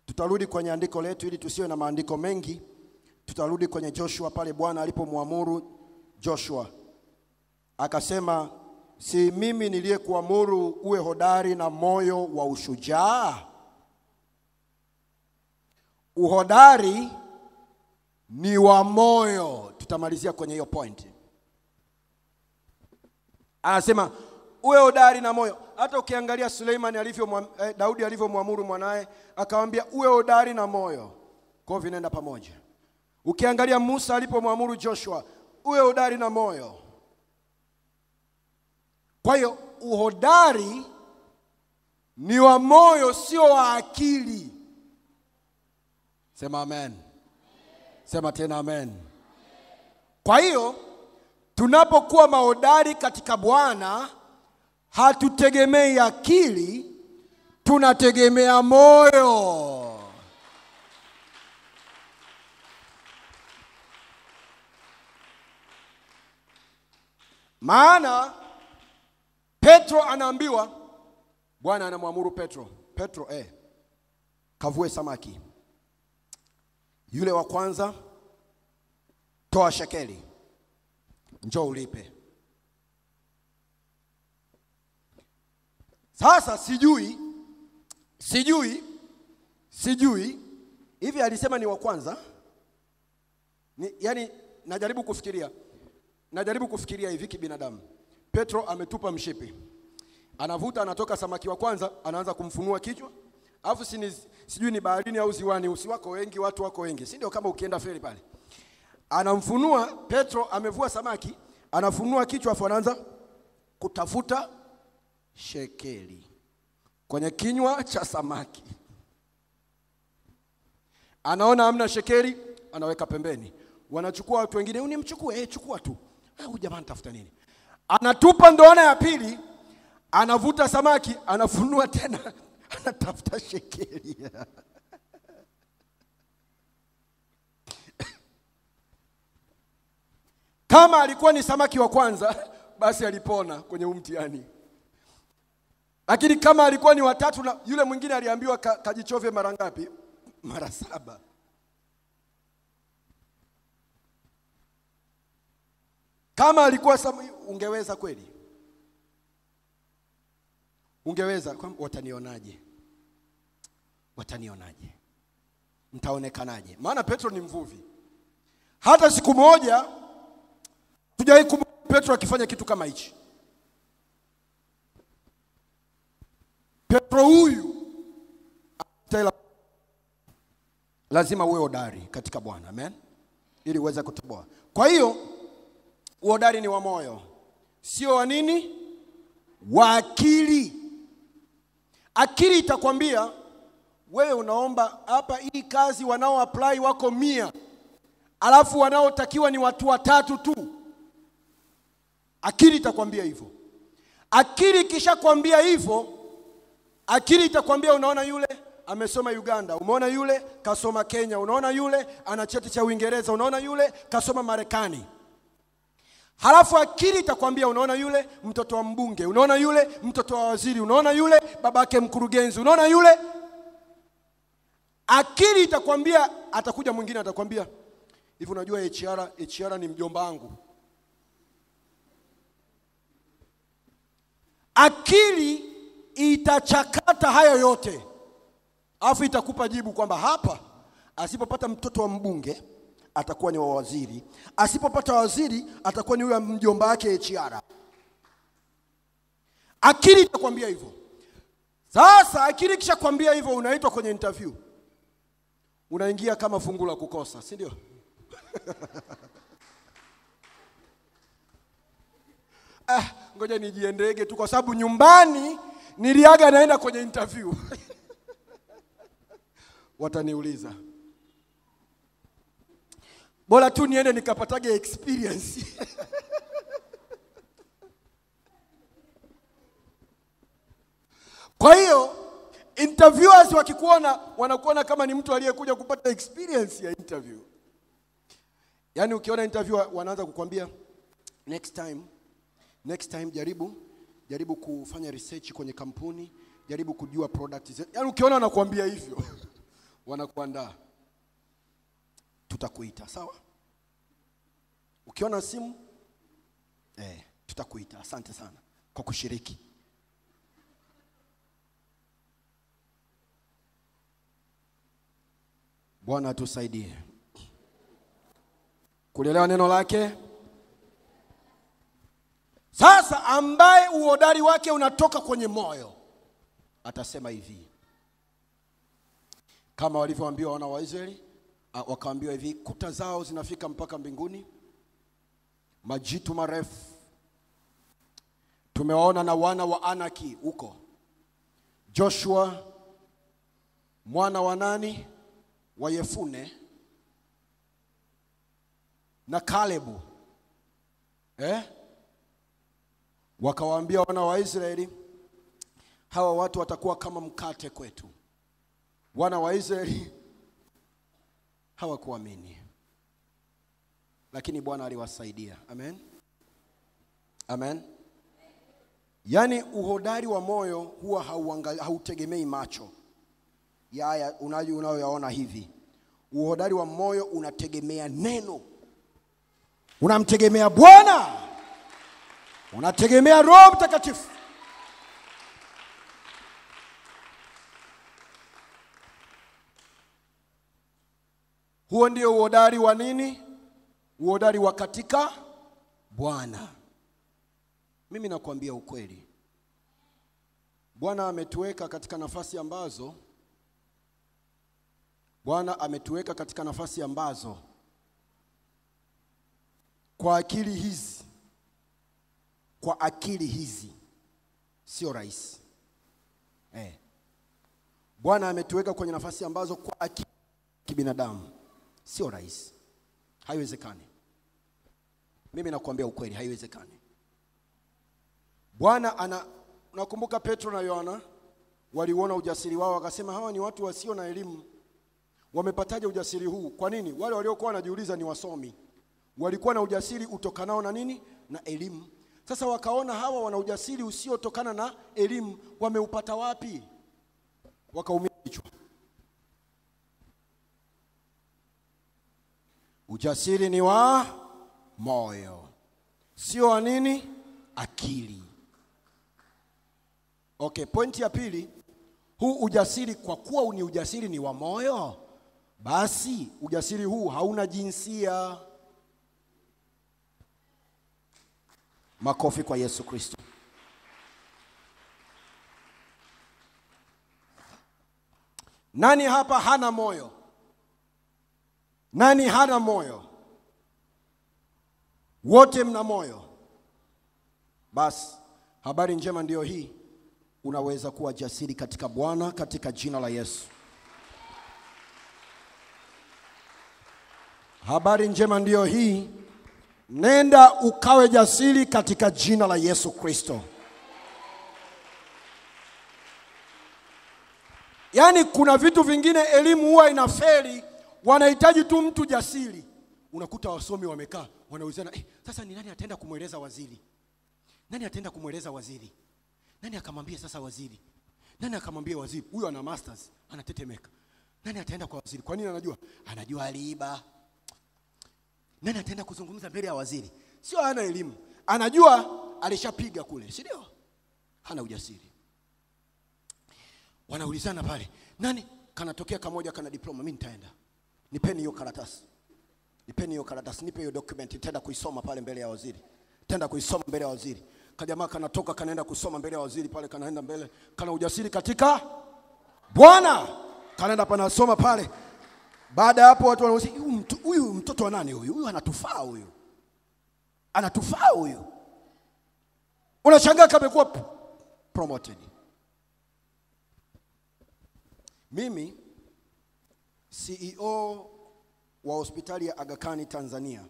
Tutarudi kwenye andiko letu ili tusiwe na maandiko mengi. Tutarudi kwenye Joshua pale Bwana alipomwamuru Joshua. Akasema, si mimi niliyekuamuru uwe hodari na moyo wa ushujaa? Uhodari ni wa moyo. Tutamalizia kwenye hiyo point. Anasema uwe hodari na moyo. Hata ukiangalia Suleiman Daudi alivyomwamuru mwanae, akamwambia uwe hodari na moyo. Kwa hiyo vinaenda pamoja. Ukiangalia Musa alipomwamuru Joshua, uwe hodari na moyo. Kwa hiyo uhodari ni wa moyo, sio wa akili. Sema amen. Sema tena amen. Kwa hiyo tunapokuwa mahodari katika Bwana, hatutegemei akili, tunategemea moyo. Maana Petro anaambiwa, Bwana anamwamuru Petro, Petro kavue samaki. Yule wa kwanza, toa shekeli, njoo ulipe. Sasa sijui hivi alisema ni wa kwanza? Yaani najaribu kufikiria hivi kibinadamu. Petro ametupa mshipi. Anavuta, anatoka samaki wa kwanza, anaanza kumfunua kichwa. Alafu sijui ni baharini au ziwani, usiwako wengi, watu wako wengi. Si ndio kama ukienda feri pale. Anamfunua, Petro amevua samaki, anafunua kichwa afu anaanza kutafuta shekeli kwenye kinywa cha samaki. Anaona hamna shekeli, anaweka pembeni. Wanachukua watu wengine, unimchukue, chukua tu. Huyu jamaa anatafuta nini? Anatupa ndoana ya pili, anavuta samaki, anafunua tena, anatafuta shekeli. Kama alikuwa ni samaki wa kwanza, basi alipona kwenye mtihani. Lakini kama alikuwa ni watatu, na yule mwingine aliambiwa kajichove mara ngapi? Mara 7. Kama alikuwa ungeweza kweli? Ungeweza? Watanionaje? Watanionaje? Mtaonekanaje? Maana Petro ni mvuvi. Hata siku moja tujawahi kumwona Petro akifanya kitu kama hichi. Petro huyu lazima uwe hodari katika Bwana, amen, ili uweze kutoboa. Kwa hiyo uhodari ni wa moyo, sio wa nini? Wa akili. Akili itakwambia wewe unaomba hapa hii kazi, wanao apply wako 100, alafu wanaotakiwa ni watu 3 tu. Akili itakwambia hivyo. Akili kisha kwambia hivyo, akili itakwambia unaona yule amesoma Uganda, umeona yule kasoma Kenya, unaona yule ana cheti cha Uingereza, unaona yule kasoma Marekani. Halafu akili itakwambia unaona yule mtoto wa mbunge, unaona yule mtoto wa waziri, unaona yule babake mkurugenzi, unaona yule. Akili itakwambia, atakuja mwingine atakwambia hivi, unajua HR ni mjomba wangu. Akili itachakata hayo yote, alafu itakupa jibu kwamba hapa asipopata mtoto wa mbunge atakuwa ni wa waziri, asipopata waziri atakuwa ni huyo mjomba wake HR. Akili itakwambia hivyo. Sasa akili kishakwambia hivyo, unaitwa kwenye interview, unaingia kama fungu la kukosa, si ndio? Ngoja nijiendege tu kwa sababu nyumbani niliaga naenda kwenye interview. Wataniuliza. Bora tu niende nikapatage experience. Kwa hiyo Interviewers wakikuona wanakuona kama ni mtu aliyekuja kupata experience ya interview. Yaani ukiona interviewer wanaanza kukwambia next time jaribu kufanya research kwenye kampuni, jaribu kujua product zetu. Yaani ukiona wanakuambia hivyo wanakuandaa. Tutakuita, sawa? Ukiona simu tutakuita. Asante sana kwa kushiriki. Bwana atusaidie kulielewa neno lake. Sasa ambaye uhodari wake unatoka kwenye moyo atasema hivi, kama walivyoambiwa wana wa Israeli, wakaambiwa hivi, kuta zao zinafika mpaka mbinguni, majitu marefu tumewaona na wana wa Anaki huko. Joshua mwana wa nani? Wa Yefune na Kalebu. Wakawaambia wana wa Israeli, hawa watu watakuwa kama mkate kwetu. Wana wa Israeli hawakuamini, lakini Bwana aliwasaidia. Amen. Amen. Yaani uhodari wa moyo huwa hautegemei macho ya haya unayoyaona hivi. Uhodari wa moyo unategemea neno. Unamtegemea Bwana. Unategemea Roho Mtakatifu. Huo ndio uhodari wa nini? Uhodari wa katika Bwana. Mimi nakwambia ukweli. Bwana ametuweka katika nafasi ambazo Bwana ametuweka katika nafasi ambazo kwa akili hizi, kwa akili hizi sio rahisi. Bwana ametuweka kwenye nafasi ambazo kwa akili kibinadamu sio rahisi. Haiwezekani. Mimi nakwambia ukweli, haiwezekani. Bwana ana, nakumbuka Petro na Yohana waliuona ujasiri wao wakasema hawa ni watu wasio na elimu. Wamepataje ujasiri huu? Kwa nini? Wale waliokuwa wanajiuliza ni wasomi. Walikuwa na ujasiri utokanao na nini? Na elimu. Sasa wakaona hawa wana ujasiri usiotokana na elimu, wameupata wapi? Wakaumia kichwa. Ujasiri ni wa moyo, sio wa nini? Akili. Okay, pointi ya pili, huu ujasiri kwa kuwa ni ujasiri ni wa moyo, basi ujasiri huu hauna jinsia. Makofi kwa Yesu Kristo. Nani hapa hana moyo? Nani hana moyo? Wote mna moyo. Basi habari njema ndiyo hii. Unaweza kuwa jasiri katika Bwana katika jina la Yesu. Habari njema ndiyo hii. Nenda ukawe jasiri katika jina la Yesu Kristo. Yaani kuna vitu vingine elimu huwa inafeli, wanahitaji tu mtu jasiri. Unakuta wasomi wamekaa, wanaulizana, sasa ni nani ataenda kumueleza waziri? Nani ataenda kumueleza waziri? Nani akamwambia sasa waziri? Nani akamwambia waziri? Huyu ana masters, anatetemeka. Nani ataenda kwa waziri? Kwa nini anajua? Anajua aliiba. Nani ataenda kuzungumza mbele ya waziri? Sio hana elimu. Anajua alishapiga kule, si ndio? Hana ujasiri. Wanaulizana pale, nani kanatokea kamoja kana diploma, mimi nitaenda. Nipeni hiyo karatasi. Nipeni hiyo karatasi, nipe hiyo document, nitaenda kuisoma pale mbele ya waziri. Nitaenda kuisoma mbele ya waziri. Kajamaa kanatoka kanaenda kusoma mbele ya waziri pale, kanaenda mbele, kana ujasiri katika Bwana. Kanaenda panasoma pale. Baada hapo watu wanasema huyu mtoto wa nani huyu? Huyu anatufaa huyu. Anatufaa huyu. Unashangaa kamekuwa promoted. Mimi CEO wa hospitali ya Aga Khan Tanzania,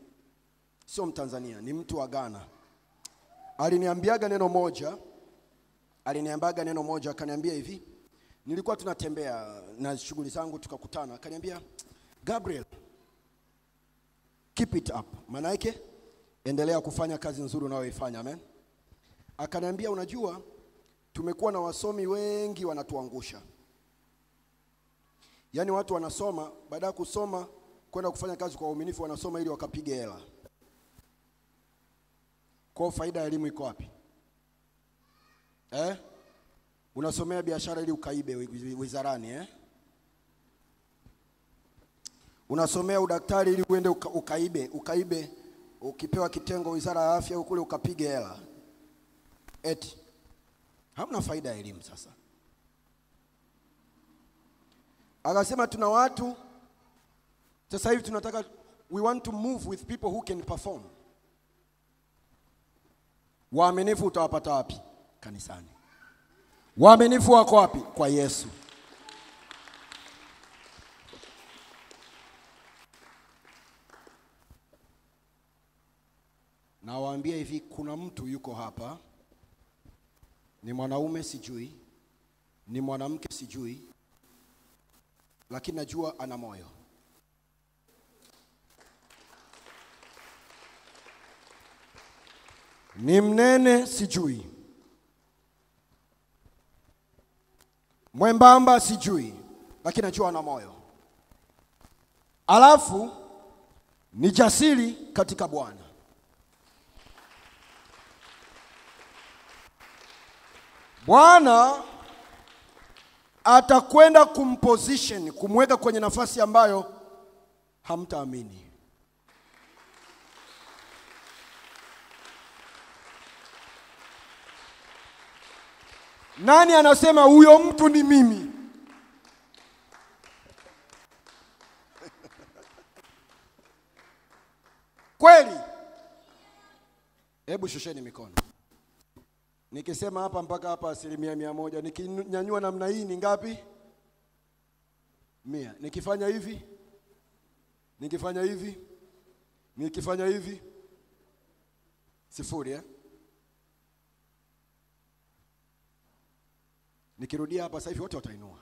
sio Mtanzania, ni mtu wa Ghana. Aliniambiaga neno moja, akaniambia hivi, Nilikuwa tunatembea na shughuli zangu tukakutana, akaniambia, Gabriel, keep it up. Maana yake endelea kufanya kazi nzuri unayoifanya. Amen. Akaniambia, unajua tumekuwa na wasomi wengi wanatuangusha. Yaani watu wanasoma, baada ya kusoma kwenda kufanya kazi kwa uaminifu, wanasoma ili wakapige hela. Kwa faida ya elimu iko wapi? Unasomea biashara ili ukaibe wizarani, Unasomea udaktari ili uende ukaibe, ukipewa kitengo wizara ya afya kule ukapige hela. Eti hamna faida ya elimu sasa. Akasema tuna watu sasa hivi tunataka, we want to move with people who can perform. Waaminifu utawapata wapi? Kanisani. Waaminifu wako wapi? Kwa Yesu. Nawaambia hivi, kuna mtu yuko hapa, ni mwanaume sijui, ni mwanamke sijui, lakini najua ana moyo. Ni mnene sijui, mwembamba sijui, lakini najua ana moyo. Alafu ni jasiri katika Bwana. Bwana atakwenda kumposition, kumweka kwenye nafasi ambayo hamtaamini. Nani anasema huyo mtu ni mimi? Kweli? Hebu shusheni mikono. Nikisema hapa mpaka hapa 100%, nikinyanyua namna hii ni ngapi? 100. Nikifanya hivi, nikifanya hivi, nikifanya hivi, 0, Nikirudia hapa sasa hivi wote watainua.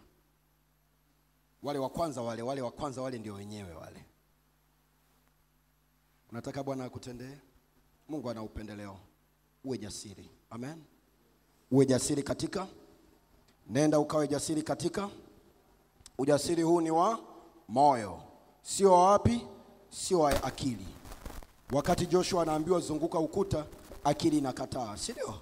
Wale wa kwanza wale, wale wa kwanza wale ndio wenyewe wale. Unataka Bwana akutendee? Mungu ana upendeleo. Uwe jasiri. Amen. Uwe jasiri katika, nenda ukawe jasiri katika. Ujasiri huu ni wa moyo, sio wapi, sio wa akili. Wakati Joshua anaambiwa zunguka ukuta, akili inakataa, si ndio?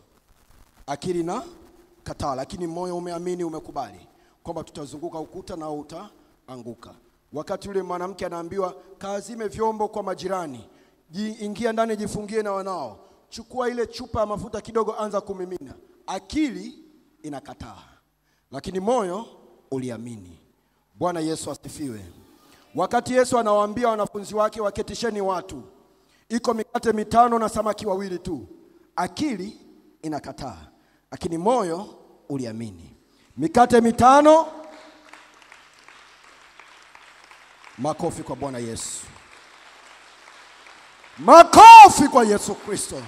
Akili inakataa, lakini moyo umeamini, umekubali kwamba tutazunguka ukuta na utaanguka. Wakati yule mwanamke anaambiwa kaazime vyombo kwa majirani, ingia ndani, jifungie na wanao, chukua ile chupa ya mafuta kidogo, anza kumimina. Akili inakataa, lakini moyo uliamini. Bwana Yesu asifiwe. Wakati Yesu anawaambia wanafunzi wake waketisheni watu, iko mikate 5 na samaki 2 tu, akili inakataa, lakini moyo uliamini. Mikate 5. Makofi kwa Bwana Yesu. Makofi kwa Yesu Kristo.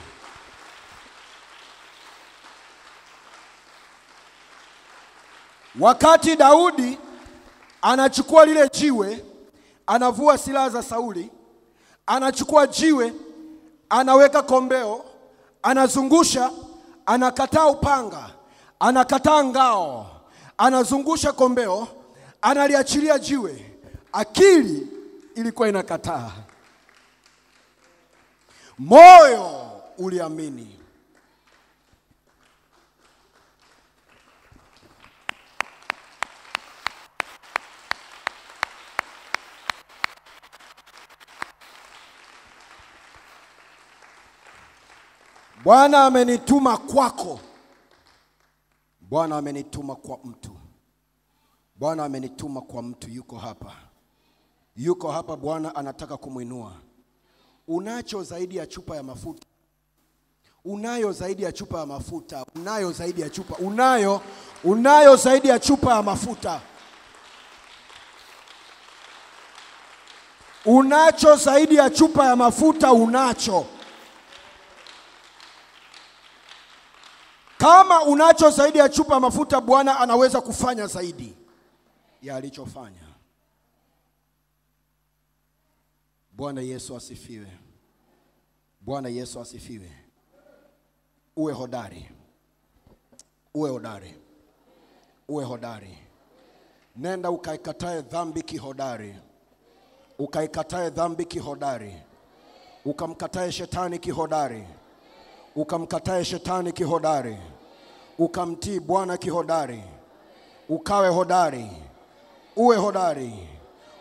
Wakati Daudi anachukua lile jiwe, anavua silaha za Sauli, anachukua jiwe, anaweka kombeo, anazungusha, anakataa upanga, anakataa ngao, anazungusha kombeo, analiachilia jiwe. Akili ilikuwa inakataa, moyo uliamini. Bwana amenituma kwako. Bwana amenituma kwa mtu. Bwana amenituma kwa mtu yuko hapa. Yuko hapa, Bwana anataka kumuinua. Unacho zaidi ya chupa ya mafuta. Unayo zaidi ya chupa ya mafuta. Unayo zaidi ya chupa. Unayo zaidi ya chupa ya mafuta. Unacho zaidi ya chupa ya mafuta, unacho. Kama unacho zaidi ya chupa ya mafuta, Bwana anaweza kufanya zaidi ya alichofanya. Bwana Yesu asifiwe. Bwana Yesu asifiwe. Uwe hodari. Uwe hodari. Uwe hodari. Nenda ukaikatae dhambi kihodari. Ukaikatae dhambi kihodari. Ukamkatae shetani kihodari. Ukamkatae shetani kihodari. Ukamtii Bwana kihodari. Ukawe hodari. Uwe hodari.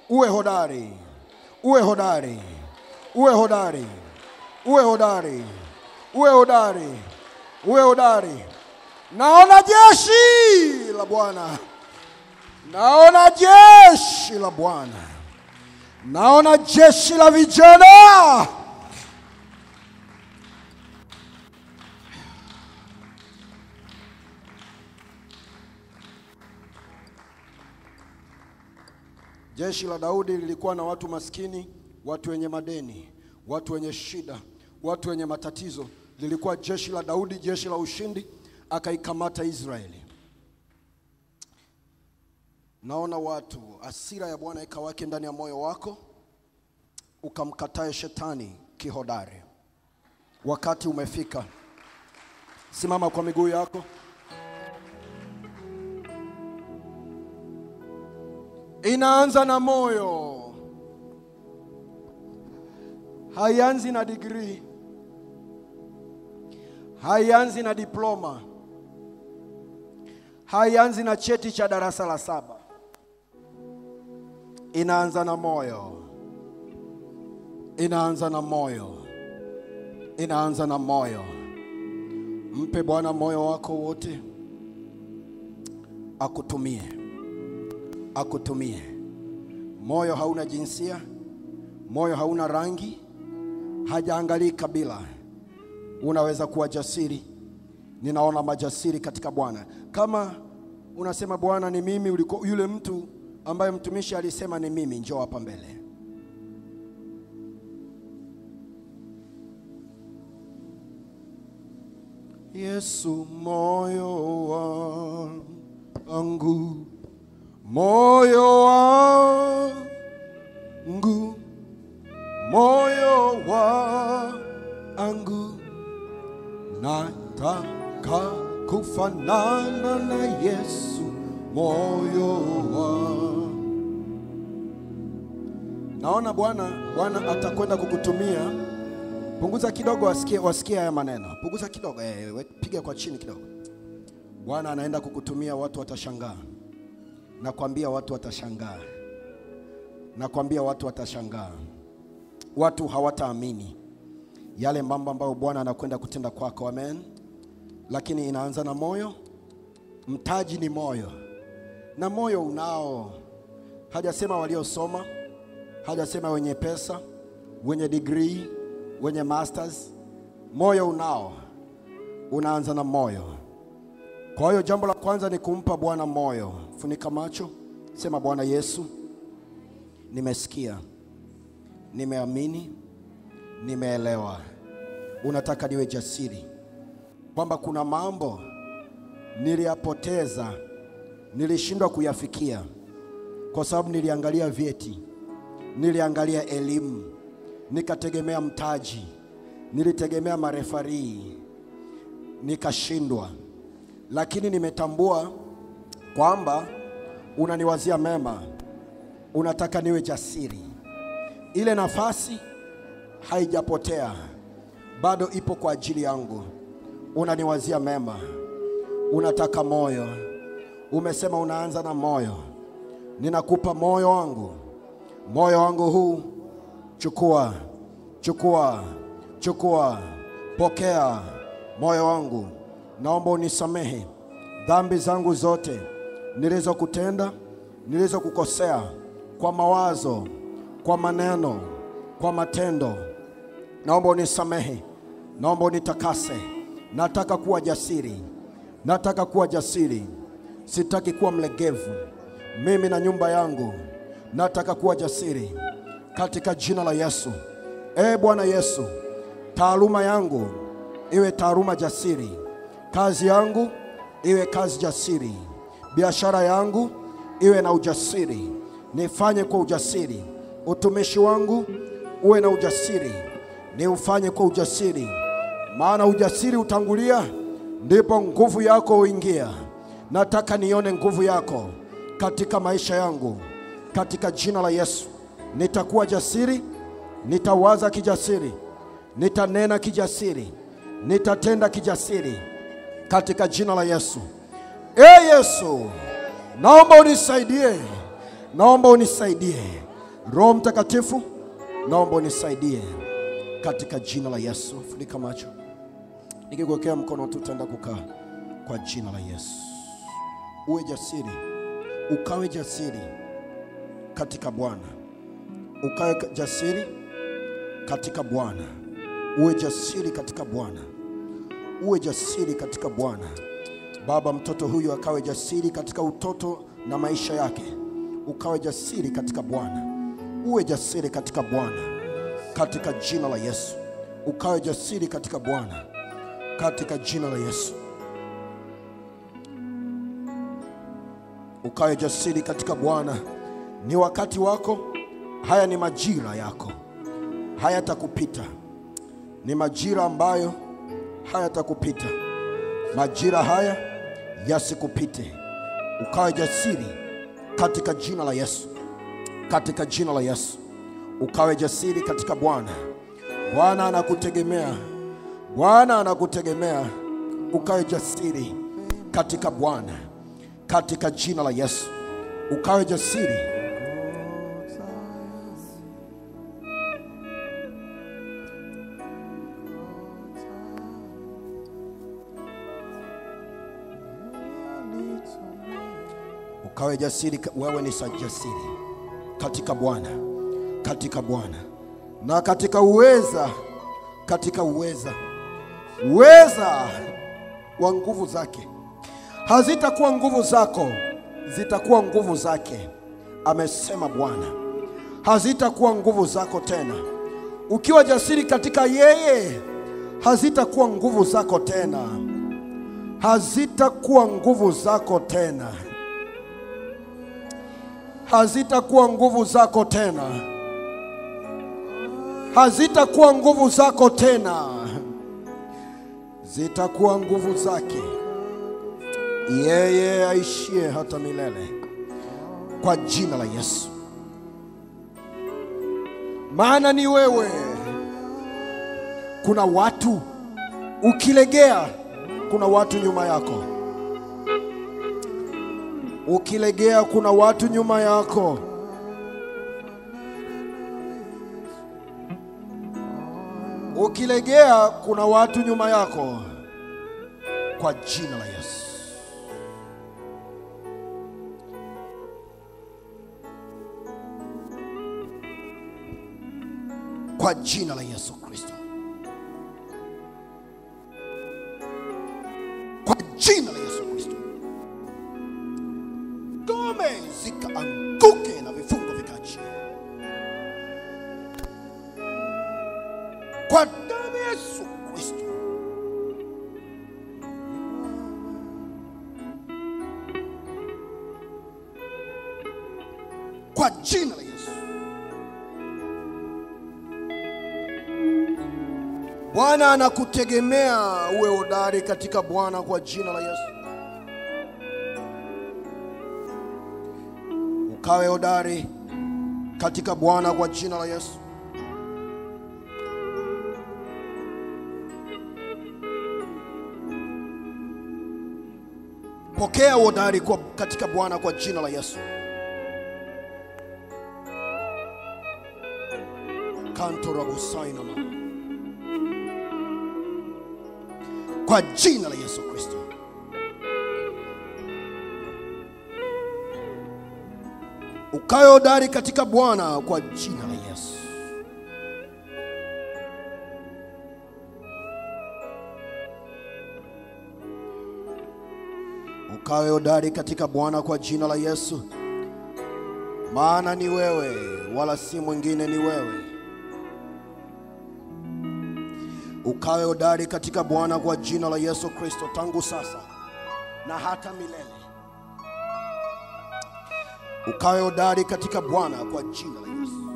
Uwe hodari. Uwe hodari. Uwe hodari. Uwe hodari. Uwe hodari. Uwe hodari. Naona jeshi la Bwana. Naona jeshi la Bwana. Naona jeshi la vijana. Jeshi la Daudi lilikuwa na watu maskini, watu wenye madeni, watu wenye shida, watu wenye matatizo. Lilikuwa jeshi la Daudi, jeshi la ushindi, akaikamata Israeli. Naona watu, hasira ya Bwana ikawake ndani ya moyo wako, ukamkatae shetani kihodari. Wakati umefika. Simama kwa miguu yako. Inaanza na moyo. Haianzi na degree. Haianzi na diploma. Haianzi na cheti cha darasa la 7. Inaanza na moyo. Inaanza na moyo. Inaanza na moyo. Mpe Bwana moyo wako wote. Akutumie. Akutumie. Moyo hauna jinsia, moyo hauna rangi, hajaangalii kabila. Unaweza kuwa jasiri. Ninaona majasiri katika Bwana. Kama unasema Bwana ni mimi, uliko yule mtu ambaye mtumishi alisema ni mimi, njoo hapa mbele. Yesu moyo wangu, moyo wangu, moyo wangu, nataka kufanana na Yesu, moyo wangu. Naona Bwana atakwenda kukutumia. Punguza kidogo wasikie haya maneno. Punguza kidogo, piga kwa chini kidogo. Bwana anaenda kukutumia, watu watashangaa. Nakwambia watu watashangaa. Nakwambia watu watashangaa. Watu hawataamini yale mambo ambayo Bwana anakwenda kutenda kwako. Amen. Lakini inaanza na moyo. Mtaji ni moyo. Na moyo unao. Hajasema waliosoma, hajasema wenye pesa, wenye degree, wenye masters. Moyo unao. Unaanza na moyo. Kwa hiyo jambo la kwanza ni kumpa Bwana moyo. Funika macho, sema Bwana Yesu, nimesikia, nimeamini, nimeelewa. Unataka niwe jasiri kwamba kuna mambo niliyapoteza, nilishindwa kuyafikia kwa sababu niliangalia vyeti, niliangalia elimu, nikategemea mtaji, nilitegemea marefarii, nikashindwa. Lakini nimetambua kwamba unaniwazia mema, unataka niwe jasiri. Ile nafasi haijapotea, bado ipo kwa ajili yangu. Unaniwazia mema, unataka moyo. Umesema unaanza na moyo. Ninakupa moyo wangu. Moyo wangu huu, chukua, chukua, chukua, pokea moyo wangu. Naomba unisamehe dhambi zangu zote nilizokutenda, nilizokukosea, kwa mawazo, kwa maneno, kwa matendo. Naomba unisamehe, naomba unitakase. Nataka kuwa jasiri, nataka kuwa jasiri. Sitaki kuwa mlegevu. Mimi na nyumba yangu nataka kuwa jasiri katika jina la Yesu. Bwana Yesu, taaluma yangu iwe taaluma jasiri. Kazi yangu iwe kazi jasiri. Biashara yangu iwe na ujasiri. Nifanye kwa ujasiri. Utumishi wangu uwe na ujasiri. Niufanye kwa ujasiri. Maana ujasiri utangulia, ndipo nguvu yako uingia. Nataka nione nguvu yako katika maisha yangu. Katika jina la Yesu. Nitakuwa jasiri, nitawaza kijasiri, nitanena kijasiri, nitatenda kijasiri katika jina la Yesu. E Yesu, naomba unisaidie. Naomba unisaidie. Roho Mtakatifu, naomba unisaidie katika jina la Yesu. Funika macho. Nikikuwekea mkono tutaenda kukaa kwa jina la Yesu. Uwe jasiri, ukawe jasiri katika Bwana. Ukawe jasiri katika Bwana. Uwe jasiri katika Bwana. Uwe jasiri katika Bwana. Baba, mtoto huyu akawe jasiri katika utoto na maisha yake. Ukawe jasiri katika Bwana. Uwe jasiri katika Bwana. Katika jina la Yesu. Ukawe jasiri katika Bwana. Katika jina la Yesu. Ukawe jasiri katika Bwana. Ni wakati wako. Haya ni majira yako. Hayatakupita. Ni majira ambayo hayatakupita. Majira haya yasikupite. Ukawe jasiri katika jina la Yesu. Katika jina la Yesu. Ukawe jasiri katika Bwana. Bwana anakutegemea. Bwana anakutegemea. Ukawe jasiri katika Bwana. Katika jina la Yesu. Ukawe jasiri. Ukawe jasiri, wewe ni jasiri katika Bwana, katika Bwana na katika uweza, katika uweza, uweza wa nguvu zake. Hazitakuwa nguvu zako, zitakuwa nguvu zake, amesema Bwana. Hazitakuwa nguvu zako tena. Ukiwa jasiri katika yeye, hazitakuwa nguvu zako tena. Hazitakuwa nguvu zako tena. Hazitakuwa nguvu zako tena. Hazitakuwa nguvu zako tena. Zitakuwa nguvu zake. Yeye aishie hata milele. Kwa jina la Yesu. Maana ni wewe. Kuna watu ukilegea, kuna watu nyuma yako. Ukilegea kuna watu nyuma yako. Ukilegea kuna watu nyuma yako. Kwa jina la Yesu. Kwa jina la Yesu Kristo. Kwa jina la Yesu Kristo. Ngome zikaanguke na vifungo vikaachie. Kwa damu ya Yesu Kristo. Kwa jina la Yesu. Bwana anakutegemea uwe hodari katika Bwana kwa jina la Yesu. Ukawe hodari katika Bwana kwa jina la Yesu. Pokea hodari katika Bwana kwa jina la Yesu. Kantorabusainama. Kwa jina la Yesu Kristo. Ukawe hodari katika Bwana kwa jina la Yesu. Ukawe hodari katika Bwana kwa jina la Yesu. Maana ni wewe, wala si mwingine, ni wewe. Ukawe hodari katika Bwana kwa jina la Yesu Kristo, tangu sasa na hata milele. Ukawe hodari katika Bwana kwa jina la Yesu.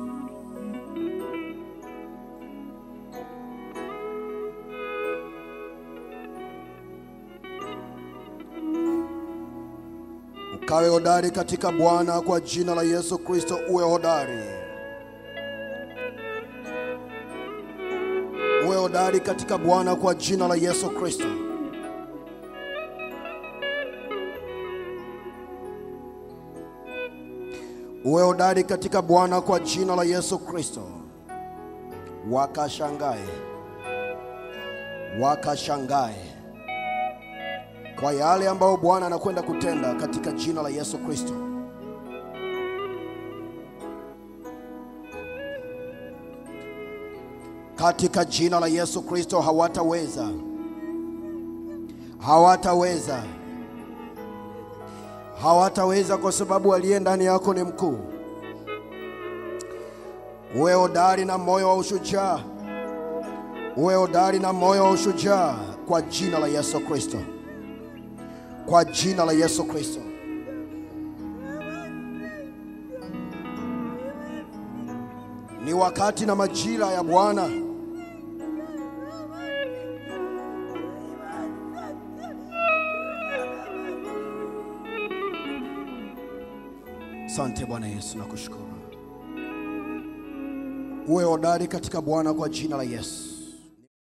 Ukawe hodari katika Bwana kwa jina la Yesu Kristo, uwe hodari. Uwe hodari katika Bwana kwa jina la Yesu Kristo. Uwe hodari katika Bwana kwa jina la Yesu Kristo. Wakashangae, wakashangae kwa yale ambayo Bwana anakwenda kutenda katika jina la Yesu Kristo. Katika jina la Yesu Kristo hawataweza. Hawataweza. Hawataweza kwa sababu aliye ndani yako ni mkuu. Uwe hodari na moyo wa ushujaa. Uwe hodari na moyo wa ushujaa kwa jina la Yesu Kristo. Kwa jina la Yesu Kristo. Ni wakati na majira ya Bwana. Asante Bwana Yesu, nakushukuru. Uwe hodari katika Bwana kwa jina la Yesu.